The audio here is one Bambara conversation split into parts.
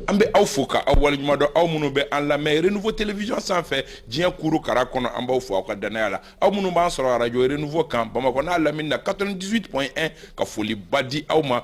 An bɛ aw fo ka aw waleɲuman dɔn, aw minnu bɛ an lamɛn Renouveau Télévision sanfɛ diɲɛ kuru kara kɔnɔ. An b'aw fo aw ka danaya la. Aw minnu b'an sɔrɔ arajo Renouveau kan Bamakɔ n'a lamini na 98.1, ka foliba di aw ma.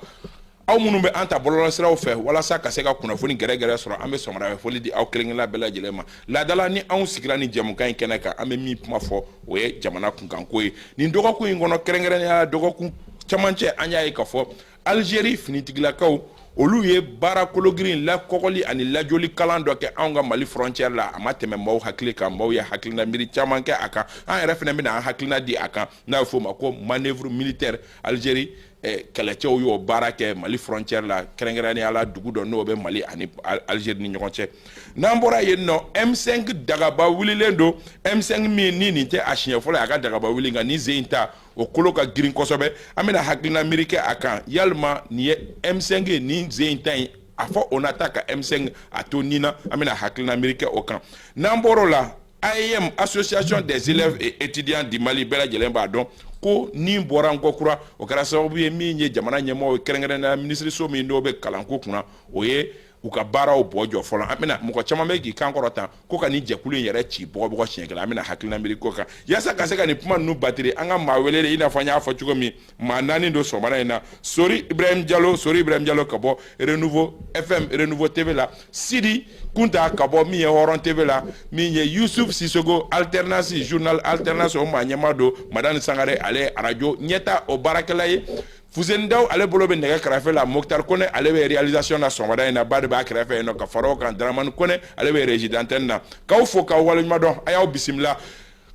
Aw minnu bɛ an ta bɔlɔlɔsiraw fɛ walasa ka se ka kunnafoni gɛrɛgɛrɛ sɔrɔ, an bɛ sɔgɔmada foli di aw kelenkelenna bɛɛ lajɛlen ma. Laadala ni anw sigira ni jɛmukan in kɛnɛ kan, an bɛ min kuma fɔ, o ye jamana kunkanko ye. Nin dɔgɔkun in kɔnɔ, kɛrɛnkɛrɛnnenya la dɔgɔkun camancɛ, an y'a ye k'a fɔ Algérie finitigilakaw, olu ye baara kologirin lakɔgɔli ani lajɔli kalan dɔ kɛ anw ka Mali frontière la. A ma tɛmɛ maaw hakili kan, maaw ye hakilina miiri caman kɛ a kan. An yɛrɛ fana bɛna an hakilina di a kan, n'a bɛ f'o ma ko manœuvre militaire. Algérie kɛlɛcɛw y'o baara kɛ Mali frontière la, kɛrɛnkɛrɛnnenya la dugu dɔ n'o bɛ Mali ani Algérie ni ɲɔgɔn cɛ. N'an bɔra yen nɔ, M5 dagaba wulilen don. M5 min ni nin tɛ a siɲɛ fɔlɔ ye a ka dagaba wuli, nka nin sen in ta, o kolo ka girin kosɛbɛ. An bɛna hakilina miiri kɛ a kan, yalima nin ye M5 ye, nin sen in ta in, a fɔ o na ta ka M5 a to nin na. An bɛna hakilina miiri kɛ o kan. N'an bɔr'o la, AEM, Association des élèves et étudiants du Mali, bɛɛ lajɛlen b'a dɔn ko nin bɔra n kɔ kura, o kɛra sababu ye min ye jamana ɲɛmɔgɔw ye, kɛrɛnkɛrɛnnenya minisiriso min n'o bɛ kalanko kunna, o ye u ka baaraw bɔ jɔ fɔlɔ. An bɛna mɔgɔ caman bɛ k'i kan kɔrɔ tan ko ka nin jɛkulu in yɛrɛ ci bɔgɔbɔgɔ siɲɛ kelen. An bɛna hakilina miiri ko kan yaasa ka se ka nin kuma ninnu batiri. An ka maa wele, i n'a fɔ an y'a fɔ cogo min, maa naani don sɔgɔmada in na: Sori Ibrahim Jalo, Sori Ibrahim Jalo ka bɔ Renouveau FM, Renouveau TV la, Sidi Kunta ka bɔ min ye Hɔrɔn TV la, min ye Yusuf Sisogo, Alternance, journal Alternance, o maa ɲɛmaa don, Madani Sangare, ale ye arajo ɲɛta o baarakɛla ye, Fuseni Daw, ale bolo bɛ nɛgɛ kɛrɛfɛ la, Mokhtar Kone, ale bɛ réalisation na sɔgɔmada in na, ba de b'a kɛrɛfɛ yen nɔ, ka fara o kan Dramane Kone, ale bɛ régie d'antenne na. K'aw fo k'aw waleɲuman dɔn, a y'aw bisimila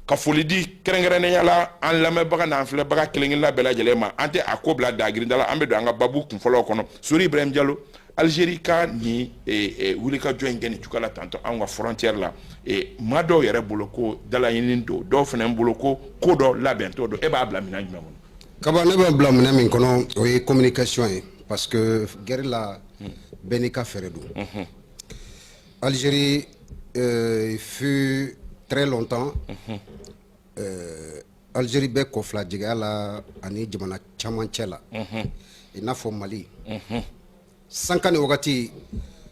ka foli di kɛrɛnkɛrɛnnenya la an lamɛnbaga n'an filɛbaga kelenkelenna bɛɛ lajɛlen ma. An tɛ a ko bila dagirinda la, an bɛ don an ka babu kunfɔlɔw kɔnɔ. Sori Ibrahim Jalo, Algérie ka nin wulikajɔ in kɛ nin cogoya la tantɔ anw ka frontière la, maa dɔw yɛrɛ bolo ko dalaɲini don, dɔw fana bolo ko ko dɔ labɛntɔ don. E b'a bila minɛn jumɛn kɔnɔ? Kaba, ne b'a bila minɛn min kɔnɔ, o ye communication ye, parce que guerre la, bɛɛ n'i ka fɛɛrɛ don. Algérie fut très longtemps, Algérie bɛ kɔfila jigiya la ani jamana caman cɛ la, i n'a fɔ Mali. Sanka ni wagati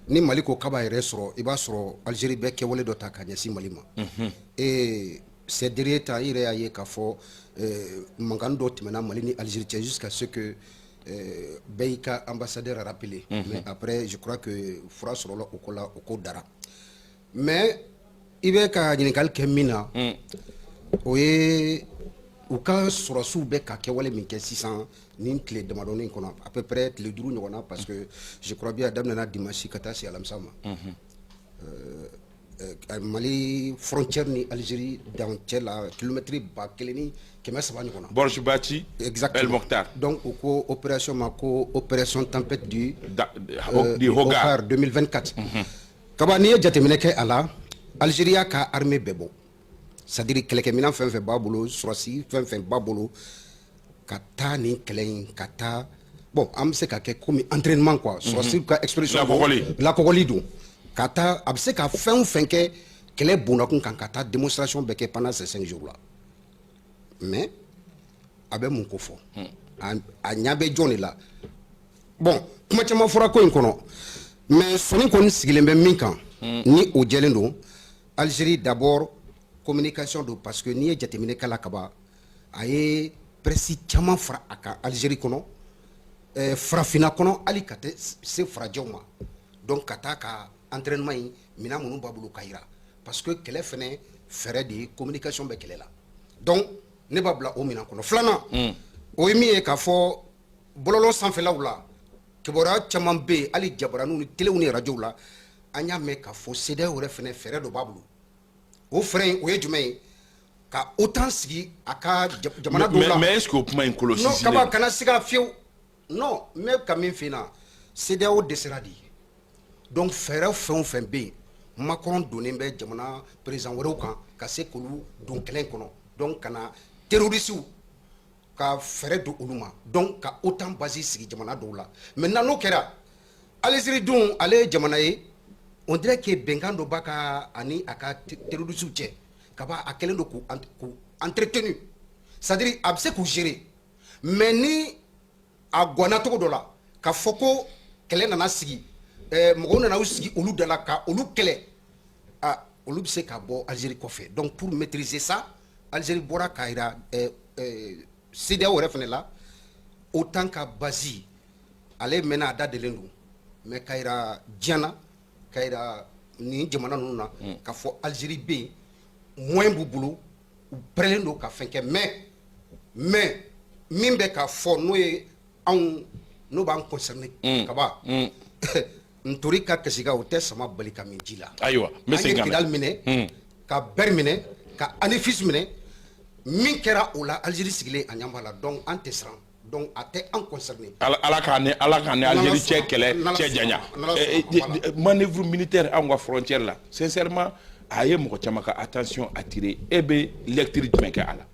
ni Mali ko k'a b'a yɛrɛ sɔrɔ, i b'a sɔrɔ Algérie bɛ kɛwale dɔ ta ka ɲɛsin Mali ma. Et ces derniers temps, i yɛrɛ y'a ye k'a fɔ mankan dɔ tɛmɛna Mali ni Algérie cɛ jusqu'à ce que bɛɛ y'i ka ambassadeur rappelé. Mais après, je crois que fura sɔrɔla o ko la, o ko dara. Mais i bɛ ka ɲininkali kɛ min na, o ye u ka sɔrɔsiw bɛ ka kɛwale min kɛ sisan nin tile damadɔnin kɔnɔ, à peu près tile 5 ɲɔgɔn na, parce que je crois bien a daminɛna dimanche ka taa se alamisa ma, Mali frontière ni Algérie dancɛ la, kilomètre 1300 ɲɔgɔn na. Bordj Baci. Exactement. El Mokhtar. Donc u ko opération ma ko opération tempête du du Hoggar. 2024. Kaba, n'i ye jateminɛ kɛ a la, Algérie y'a ka armée bɛɛ bɔ, c'est à dire kɛlɛkɛminɛn fɛn fɛn b'a bolo, sɔrɔsi fɛn fɛn b'a bolo, ka taa nin kɛlɛ in ka taa. Bon, an bɛ se ka kɛ komi entraînement quoi, sɔrɔsiw ka expression. Lakɔgɔli. Lakɔgɔli don ka taa, a bɛ se ka fɛn o fɛn kɛ kɛlɛ bondakun kan, ka taa démonstration bɛɛ kɛ pendant ces 5 jours là. Mais a bɛ mun ko fɔ? A ɲɛ bɛ jɔn de la? Bon, kuma caman fɔra ko in kɔnɔ, mais sɔnni kɔni sigilen bɛ min kan ni o jɛlen don, Algérie d'abord communication don, parce que n'i ye jateminɛ k'a la, kaban a ye presse caman fara a kan Algérie kɔnɔ, farafinna kɔnɔ, hali ka tɛ se farajɛw ma. Donc ka taa ka entraînement in, minɛn minnu b'a bolo ka yira, parce que kɛlɛ fɛnɛ fɛɛrɛ de ye, communication bɛ kɛlɛ la. Donc ne b'a bila o minɛn kɔnɔ. Filanan, o ye min ye k'a fɔ bɔlɔlɔ sanfɛlaw la, kibaruya caman bɛ yen, hali jabaraninw ni telew ni arajow la, an y'a mɛn k'a fɔ CEDEAO yɛrɛ fɛnɛ fɛɛrɛ dɔ b'a bolo. O fɛɛrɛ in, o ye jumɛn ye? Ka OTAN sigi a ka jamana dɔw la. Mais est ce que o kuma in kolo Non. sinsinnen? Kaba, kana siga fiyewu. Non, n bɛ ka min f'i ɲɛna, CEDEAO dɛsɛra de. Donc fɛɛrɛ fɛn o fɛn bɛ yen, Macron donnen bɛ jamana président wɛrɛw kan ka se k'olu don kɛlɛ in kɔnɔ. Donc ka na terroristes ka fɛɛrɛ don olu ma, donc ka OTAN base sigi jamana dɔw la. Maintenant, n'o kɛra, Algérie dun, ale ye jamana ye, on dirait que bɛnkan dɔ b'a ka ani a ka terroristes cɛ. Kaba, a kɛlen don k'u entretenu, c'est à dire a bɛ se k'u gérer. Mais ni a ganna cogo dɔ la k'a fɔ ko kɛlɛ nana sigi Mɔgɔw nana u sigi olu da la ka olu kɛlɛ. Ah, olu bɛ se ka bɔ Algérie kɔfɛ. Donc pour maîtriser ça, Algérie bɔra k'a jira CEDEAO yɛrɛ fana la, OTAN ka base, ale mɛnna a da delen don, mais k'a jira diɲɛ na, k'a jira nin jamana ninnu na k'a fɔ Algérie bɛ yen, moyen b'u bolo, u pɛrɛlen don ka fɛn kɛ. Mais min bɛ ka fɔ, n'o ye anw n'o b'an concerné kaba, ntori ka kasiga, o tɛ sama bali ka min ji la. Ayiwa, n bɛ An ye segin ka na. Kidali minɛ, ka Bɛri minɛ, ka Anefis minɛ. Min kɛra o la, Algérie sigilen a ɲɛ b'a la. Donc an tɛ siran, donc a tɛ an concerné. Ala k'an ni Algérie cɛ kɛlɛ N'Ala cɛ sɔnna, janya. n'Ala sɔnna, voilà. Manœuvre militaire anw ka frontière la, sincèrement, a ye mɔgɔ caman ka attention attirer. E bɛ lecture jumɛn kɛ a la?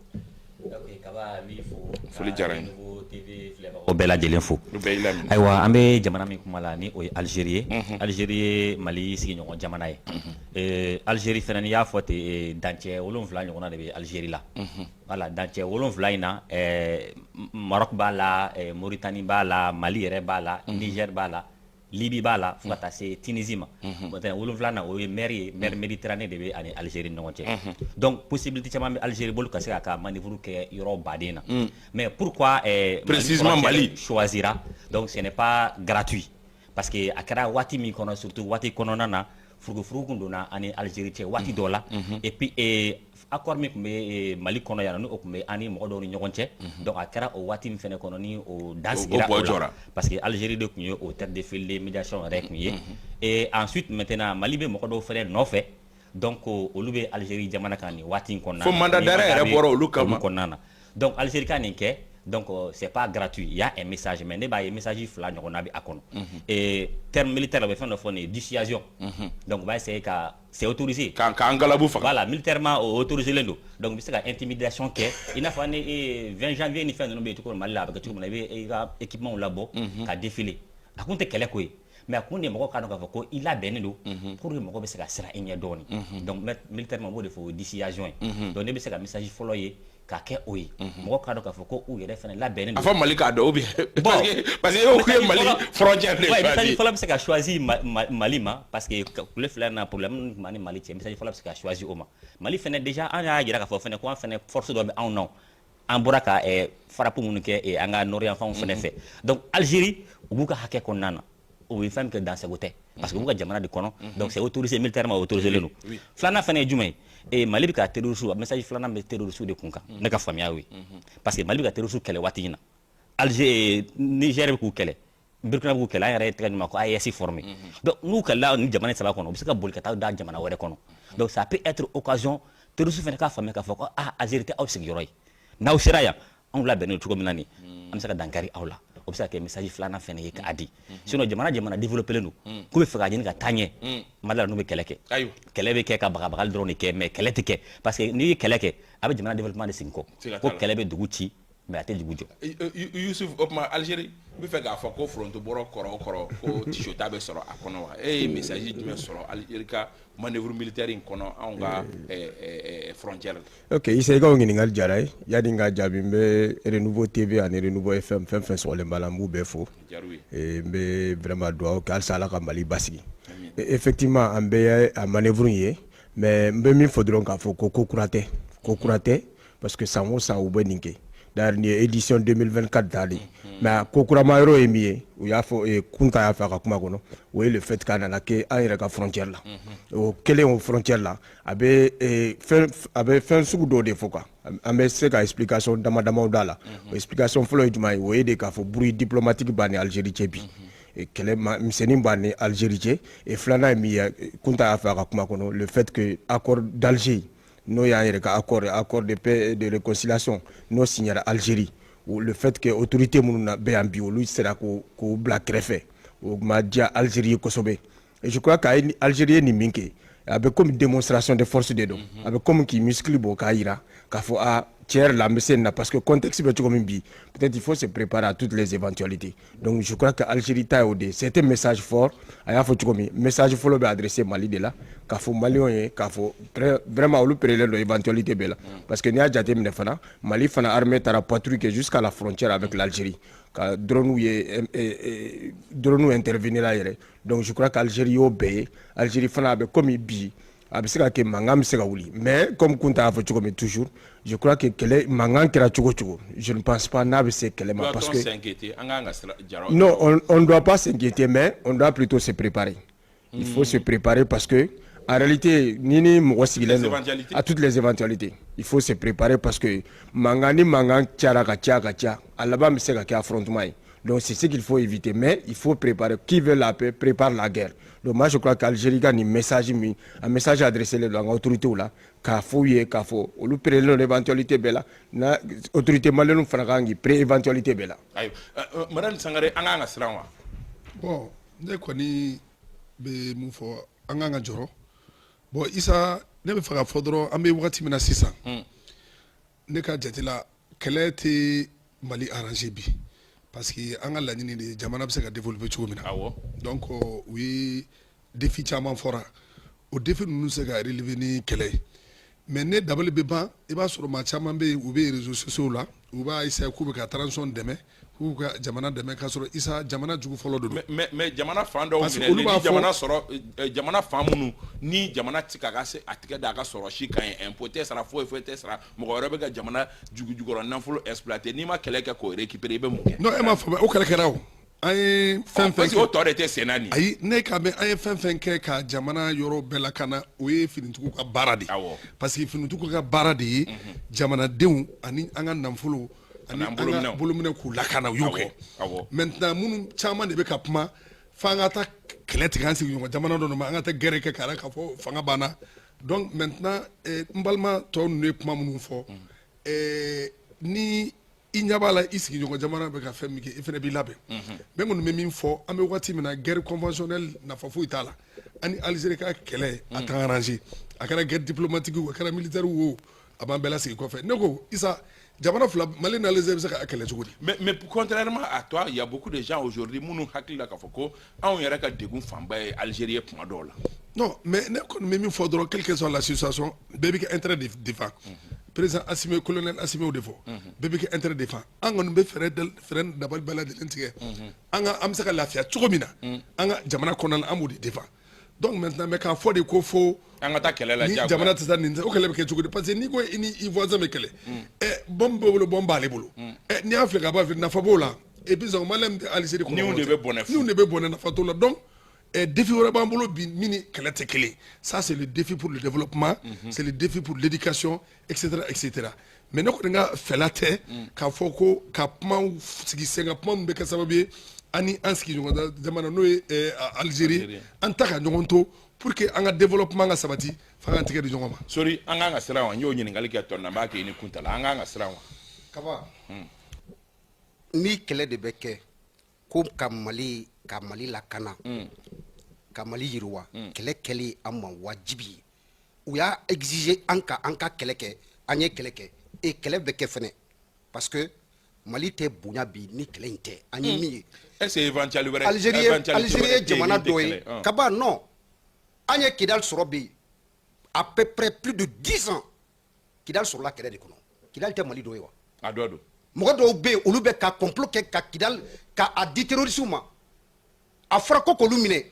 Ok, Kaba, n b'i fo. Foli diyara n ye. Renouveau TV filɛbagaw bɛɛ lajɛlen fo. U bɛɛ y'i laminɛ. Ayiwa, an bɛ jamana min kuma la ni o ye Algérie ye. Algérie ye Mali sigiɲɔgɔn jamana ye. Algérie fana, n'i y'a fɔ ten, dancɛ 7 ɲɔgɔnna de bɛ Algérie la. Voilà, dancɛ 7 in na, Maroc b'a la, Mauritanie b'a la, Mali yɛrɛ b'a la, Niger b'a la, Libye b'a la, fo ka taa se Tunisie ma. Maintenant, 7nan na, o ye mer ye, mer Méditerranée de bɛ ani Algérie ni ɲɔgɔn cɛ. Donc possibilité caman bɛ Algérie bolo ka se k'a ka manœuvre kɛ yɔrɔ baden na. Mais pourquoi Précisément frontière Mali. choisira? Donc ce n'est pas gratuit. Parce que a kɛra waati min kɔnɔ, surtout waati kɔnɔna na, furugufurugu kun donna ani Algérie cɛ waati dɔ la. Et puis accord min tun bɛ Mali kɔnɔ yan, n'o tun bɛ an ni mɔgɔ dɔw ni ɲɔgɔn cɛ. Donc a kɛra o waati min fɛnɛ kɔnɔ ni o dan sigira o o bɔ jɔra. la. Parce que Algérie de tun ye o tête de file de médiation yɛrɛ tun ye. Et ensuite maintenant, Mali bɛ mɔgɔ dɔw fɛnɛ nɔfɛ. Donc olu bɛ Algérie jamana kan nin waati in kɔnɔna Fo na. mandat Ni d'arrêt mandat yɛrɛ bɛ bɔra olu kama. olu kɔnɔna na. Donc Algérie ka nin kɛ, donc c'est pas gratuit, il y a un message. Mais ne b'a ye message fila ɲɔgɔnna bɛ a kɔnɔ. Et terme militaire la, u bɛ fɛn dɔ fɔ nin ye dissuasion. Donc u b'a essayer ka, c'est autorisé. K'an galabu faga. Voilà, militairement o autorisé len don. Donc u bɛ se ka intimidation kɛ, i n'a fɔ ni 20 janvier ni fɛn ninnu bɛ yen cogo min Mali la, a bɛ kɛ cogo min na, i bɛ i ka équipement labɔ ka défiler. A kun tɛ kɛlɛ ko ye, mais a kun de ye mɔgɔw k'a dɔn k'a fɔ ko i labɛnnen don pour que mɔgɔw bɛ se ka siran i ɲɛ dɔɔni. Donc militairement, u b'o de fɔ, o ye dissuasion ye. Donc ne bɛ se ka message fɔlɔ ye k'a kɛ o ye, mɔgɔw k'a dɔn k'a fɔ ko u yɛrɛ fana labɛnnen A don. fɔ Mali k'a dɔn ou bien Bon. parce que e ko k'e ye Mali frontière de Ouais, message choisi. fɔlɔ bɛ se ka choisi Mali ma, parce que tile fila in na, problème min tun b'an ni Mali cɛ, message fɔlɔ bɛ se ka choisi o ma. Mali fɛnɛ déjà, an y'a jira k'a fɔ fɛnɛ ko an fɛnɛ force dɔ bɛ anw na. An bɔra ka frappe minnu kɛ an ka nord yan fanw fɛnɛ fɛ. Donc Algérie, u b'u ka hakɛ kɔnɔna na, u bɛ fɛn min kɛ, dansago tɛ, parce que u b'u ka jamana de kɔnɔ. Donc c'est autorisé militairement, autorisé len don. Filanan fɛnɛ ye jumɛn ye? Mali bɛ ka terroriste, message filanan bɛ terroriste de kun kan, ne ka faamuya y'o ye, parce que Mali bɛ ka terroriste kɛlɛ waati in na, Alger, Niger bɛ k'u kɛlɛ, Burkina b'u kɛlɛ, an yɛrɛ ye tɛgɛ ɲuman ko AES formé. Donc n'u kɛlɛla nin jamana saba kɔnɔ, u bɛ se ka boli ka taa da jamana wɛrɛ kɔnɔ. Donc ça peut être occasion terroriste fana k'a faamuya k'a fɔ ko ah, Algérie tɛ aw sigiyɔrɔ ye, n'aw sera yan, anw labɛnnen don cogo min na nin, an bɛ se ka dankari aw la. O bɛ se ka kɛ message filanan fana ye k'a di. Sinon jamana développé don k'u bɛ fɛ k'a ɲini ka taa ɲɛ, Mali la n'u bɛ kɛlɛ kɛ, kɛlɛ bɛ kɛ ka bagabagali dɔrɔn de kɛ, mais kɛlɛ tɛ kɛ, parce que n'i ye kɛlɛ kɛ, a bɛ jamana développement de segin kɔ. Ko kɛlɛ bɛ dugu ci, mais a tɛ dugu jɔ. Yusuf, o tuma Algérie n bɛ fɛ k'a fɔ ko foronto bɔrɔ kɔrɔ o kɔrɔ, ko tisota bɛ sɔrɔ a kɔnɔ wa? E ye message jumɛn sɔrɔ Algérie ka manœuvre militaire in kɔnɔ anw ka frontière la? Ok, Isa, i ka o ɲininkali diyara ye. Yani n ka jaabi, n bɛ Renouveau TV ani Renouveau FM fɛn fɛn sɔgɔlen b'a la, n b'u bɛɛ fo. N bɛ vraiment dugawu kɛ halisa, Ala ka Mali basigi. Effectivement, an bɛɛ ye a manœuvre in ye, mais n bɛ min fɔ dɔrɔn, k'a fɔ ko ko kura tɛ, ko kura tɛ, parce que san o san u bɛ nin kɛ. D'ailleurs, nin ye édition 2024 ta de ye. Mais ko kurama yɔrɔ ye min ye, u y'a fɔ, Kunta y'a fɔ a ka kuma kɔnɔ, o ye le fait k'a nana kɛ an yɛrɛ ka frontière la. O kɛlen o frontière la, a bɛ fɛn sugu dɔw de fɔ quoi. An bɛ se ka explication dama damaw d'a la. O explication fɔlɔ ye jumɛn ye? O ye de k'a fɔ brouille diplomatique b'a ni Algérie cɛ bi, kɛlɛ misɛnnin b'a ni Algérie cɛ. Et filanan ye min ye, Kunta y'a fɔ a ka kuma kɔnɔ, le fait que accord d'Alger, n'o y'an yɛrɛ ka accord de paix et de réconciliation, n'o signera Algérie, le fait que autorité minnu na bɛ yan bi, olu sera k'o bila kɛrɛfɛ, o ma diya Algérie ye kosɛbɛ. Et je crois que Algérie ye nin min kɛ, a bɛ comme démonstration de force de don. A bɛ comme k'i muscle bɔ k'a jira k'a fɔ a tiɲɛ yɛrɛ la, an bɛ se nin na, parce que contexte bɛ cogo min bi, peut-être il faut se préparer à toutes les éventualités. Donc je crois que Algérie ta y'o de ye, c'est un message fort. A y'a fɔ cogo min, message fɔlɔ bɛ adressé Mali de la, k'a fɔ maliyɛnw ye k'a fɔ vraiment olu prélen don éventualité bɛɛ la, parce que n'i y'a jateminɛ fana, Mali fana armée taara patrouille kɛ jusqu'à la frontière avec l'Algérie. Ka drone ye, drone intervenir la yɛrɛ. Donc je crois qu'Algérie y'o bɛɛ ye. Algérie fana, a bɛ komi bi, a bɛ se ka kɛ mankan bɛ se ka wuli, mais comme Kunta y'a fɔ cogo min toujours, je crois que kɛlɛ mankan kɛra cogo cogo, je ne pense pas n'a bɛ se kɛlɛ ma, parce que s'inquiéter, an kan ka sira jara. Non, on ne doit pas s'inquiéter, mais on doit plutôt se préparer. Il faut se préparer parce que en réalité, ni mɔgɔ sigilen don à toutes les éventualités, il faut se préparer, parce que mankan ni mankan cayara ka caya ka caya, a laban bɛ se ka kɛ affrontement ye. Donc c'est ce qu'il faut éviter, mais il faut préparer. Qui veut la paix prépare la guerre. Donc moi, je crois qu'Algérie ka nin message min, un message adressé le don an ka autorités la, k'a fɔ u ye k'a fɔ olu prêt don éventualité bɛɛ la, na autorité malienne fana kan k'i prêt éventualité bɛɛ la. Ayiwa, Madame Sangare, an kan ka siran wa? Bon, ne kɔni bɛ mun fɔ? An kan ka jɔrɔ. Bon, Isa, ne bɛ fɛ ka fɔ dɔrɔn, an bɛ wagati min na sisan, ne ka jate la, kɛlɛ tɛ Mali arranger bi, parce que an ka laɲini de ye jamana bɛ se ka développer cogo min na. Donc u ye défi caman fɔra, o défi ninnu se ka relever ni kɛlɛ ye. Mais ne dabali bɛ ban, i b'a sɔrɔ maa caman bɛ yen, u bɛ réseaux sociaux la, u b'a essayer k'u bɛ ka transition dɛmɛ, k'u ka jamana dɛmɛ, k'a sɔrɔ, Isa, jamana jugu fɔlɔ de don. Mais jamana fan dɔw minɛ, ni jamana sɔrɔ, jamana fan minnu ni jamana tɛ ka se a tigɛ da a ka sɔrɔ si kan ye, impôt tɛ sara, foyi foyi tɛ sara, mɔgɔ wɛrɛ bɛ ka jamana jugujukɔrɔ nafolo exploiter, n'i ma kɛlɛ kɛ k'o récupérer, i bɛ mun kɛ? Non, e m'a faamu, o kɛlɛ kɛra o. An ye fɛn fɛn Parce que o tɔ de tɛ sen na nin. Ayi, ne ka mɛn, an ye fɛn fɛn kɛ ka jamana yɔrɔ bɛɛ lakana, o ye finitigiw ka baara de ye. Parce que finitigiw ka baara de ye jamanadenw ani an ka nafolo ani an ka bolominɛ k'u lakana, u y'o kɛ. Maintenant, minnu caman de bɛ ka kuma f'an ka taa kɛlɛ tigɛ an sigiɲɔgɔn jamana dɔ ma, an ka taa guerre kɛ k'a k'a fɔ fanga banna. Donc maintenant, n balima tɔ ninnu ye kuma minnu fɔ, ni i ɲɛ b'a la i sigiɲɔgɔn jamana bɛ ka fɛn min kɛ, i fana b'i labɛn. N kɔni bɛ min fɔ, an bɛ waati min na, guerre conventionnelle nafa foyi t'a la. An ni Algérie ka kɛlɛ, a t'an arranger. A kɛra guerre diplomatique o, a kɛra militaire o, a b'an bɛɛ lasegin kɔfɛ. Ne ko, Isa, jamana fila, Mali ni Algérie, bɛ se ka kɛlɛ cogo di? Mais contrairement à toi, il y a beaucoup de gens aujourd'hui minnu hakili la k'a fɔ ko anw yɛrɛ ka degun fanba ye Algérie ye kuma dɔw la. Non, mais ne kɔni bɛ min fɔ dɔrɔn, quelle que soit la situation, bɛɛ b'i ka intérêt défend. Président Assimi, colonel Assimi, o de fɔ, bɛɛ b'i ka intérêt défend. An kɔni bɛ fɛɛrɛ dabali bɛɛ lajɛlen tigɛ, an ka an bɛ se ka lafiya cogo min na an ka jamana kɔnɔna na, an b'o de défend. Donc maintenant, mais k'a fɔ de ko fo an ka taa kɛlɛ la ni jamana tɛ taa nin, o kɛlɛ bɛ kɛ cogo di? Parce que n'i ko i ni i voisin bɛ kɛlɛ, ɛ bombe b'o bolo, bombe b'ale bolo, ɛ n'i y'a filɛ ka bɔ a fɛ, nafa b'o la. Et puis maliyɛn bɛ Algérie kɔnɔ, niw de bɛ bɔnɛ. Niw de bɛ bɔnɛ, nafa t'o la. Donc défi wɛrɛ b'an bolo bi min ni kɛlɛ tɛ kelen. Ça, c'est le défi pour le développement, c'est le défi pour l'éducation, etc., etc. Mais ne kɔni ka fɛla tɛ k'a fɔ ko ka kumaw sigi sen kan, kuma min bɛ kɛ sababu ye an ni an sigiɲɔgɔn jamana, n'o ye Algérie, an ta ka ɲɔgɔn to pour que an ka développement ka sabati, f'an k'an tigɛ di ɲɔgɔn ma. Sori, an kan ka siran wa? N y'o ɲininkali kɛ tɔ na, n b'a kɛ i ni kunta la. An kan ka siran wa? Kaba, ni kɛlɛ de bɛ kɛ ko ka Mali lakana, ka Mali yiriwa, kɛlɛ kɛli an ma wajibi ye. U y'a exiger an ka kɛlɛ kɛ, an ye kɛlɛ kɛ. E kɛlɛ bɛ kɛ fɛnɛ, parce que Mali tɛ bonya bi ni kɛlɛ in tɛ. An ye min ye, est ce que éventuel wɛrɛ Algérie ye jamana dɔ ye, Kaba. Non, an ye Kidal sɔrɔ bi, à peu près plus de 10 ans, Kidal sɔrɔla kɛlɛ de kɔnɔ. Kidal tɛ Mali dɔ ye wa? A dɔ don. Mɔgɔ dɔw bɛ yen, olu bɛ ka complot kɛ ka Kidal ka a di terroristes ma. A fɔra ko k'olu minɛ,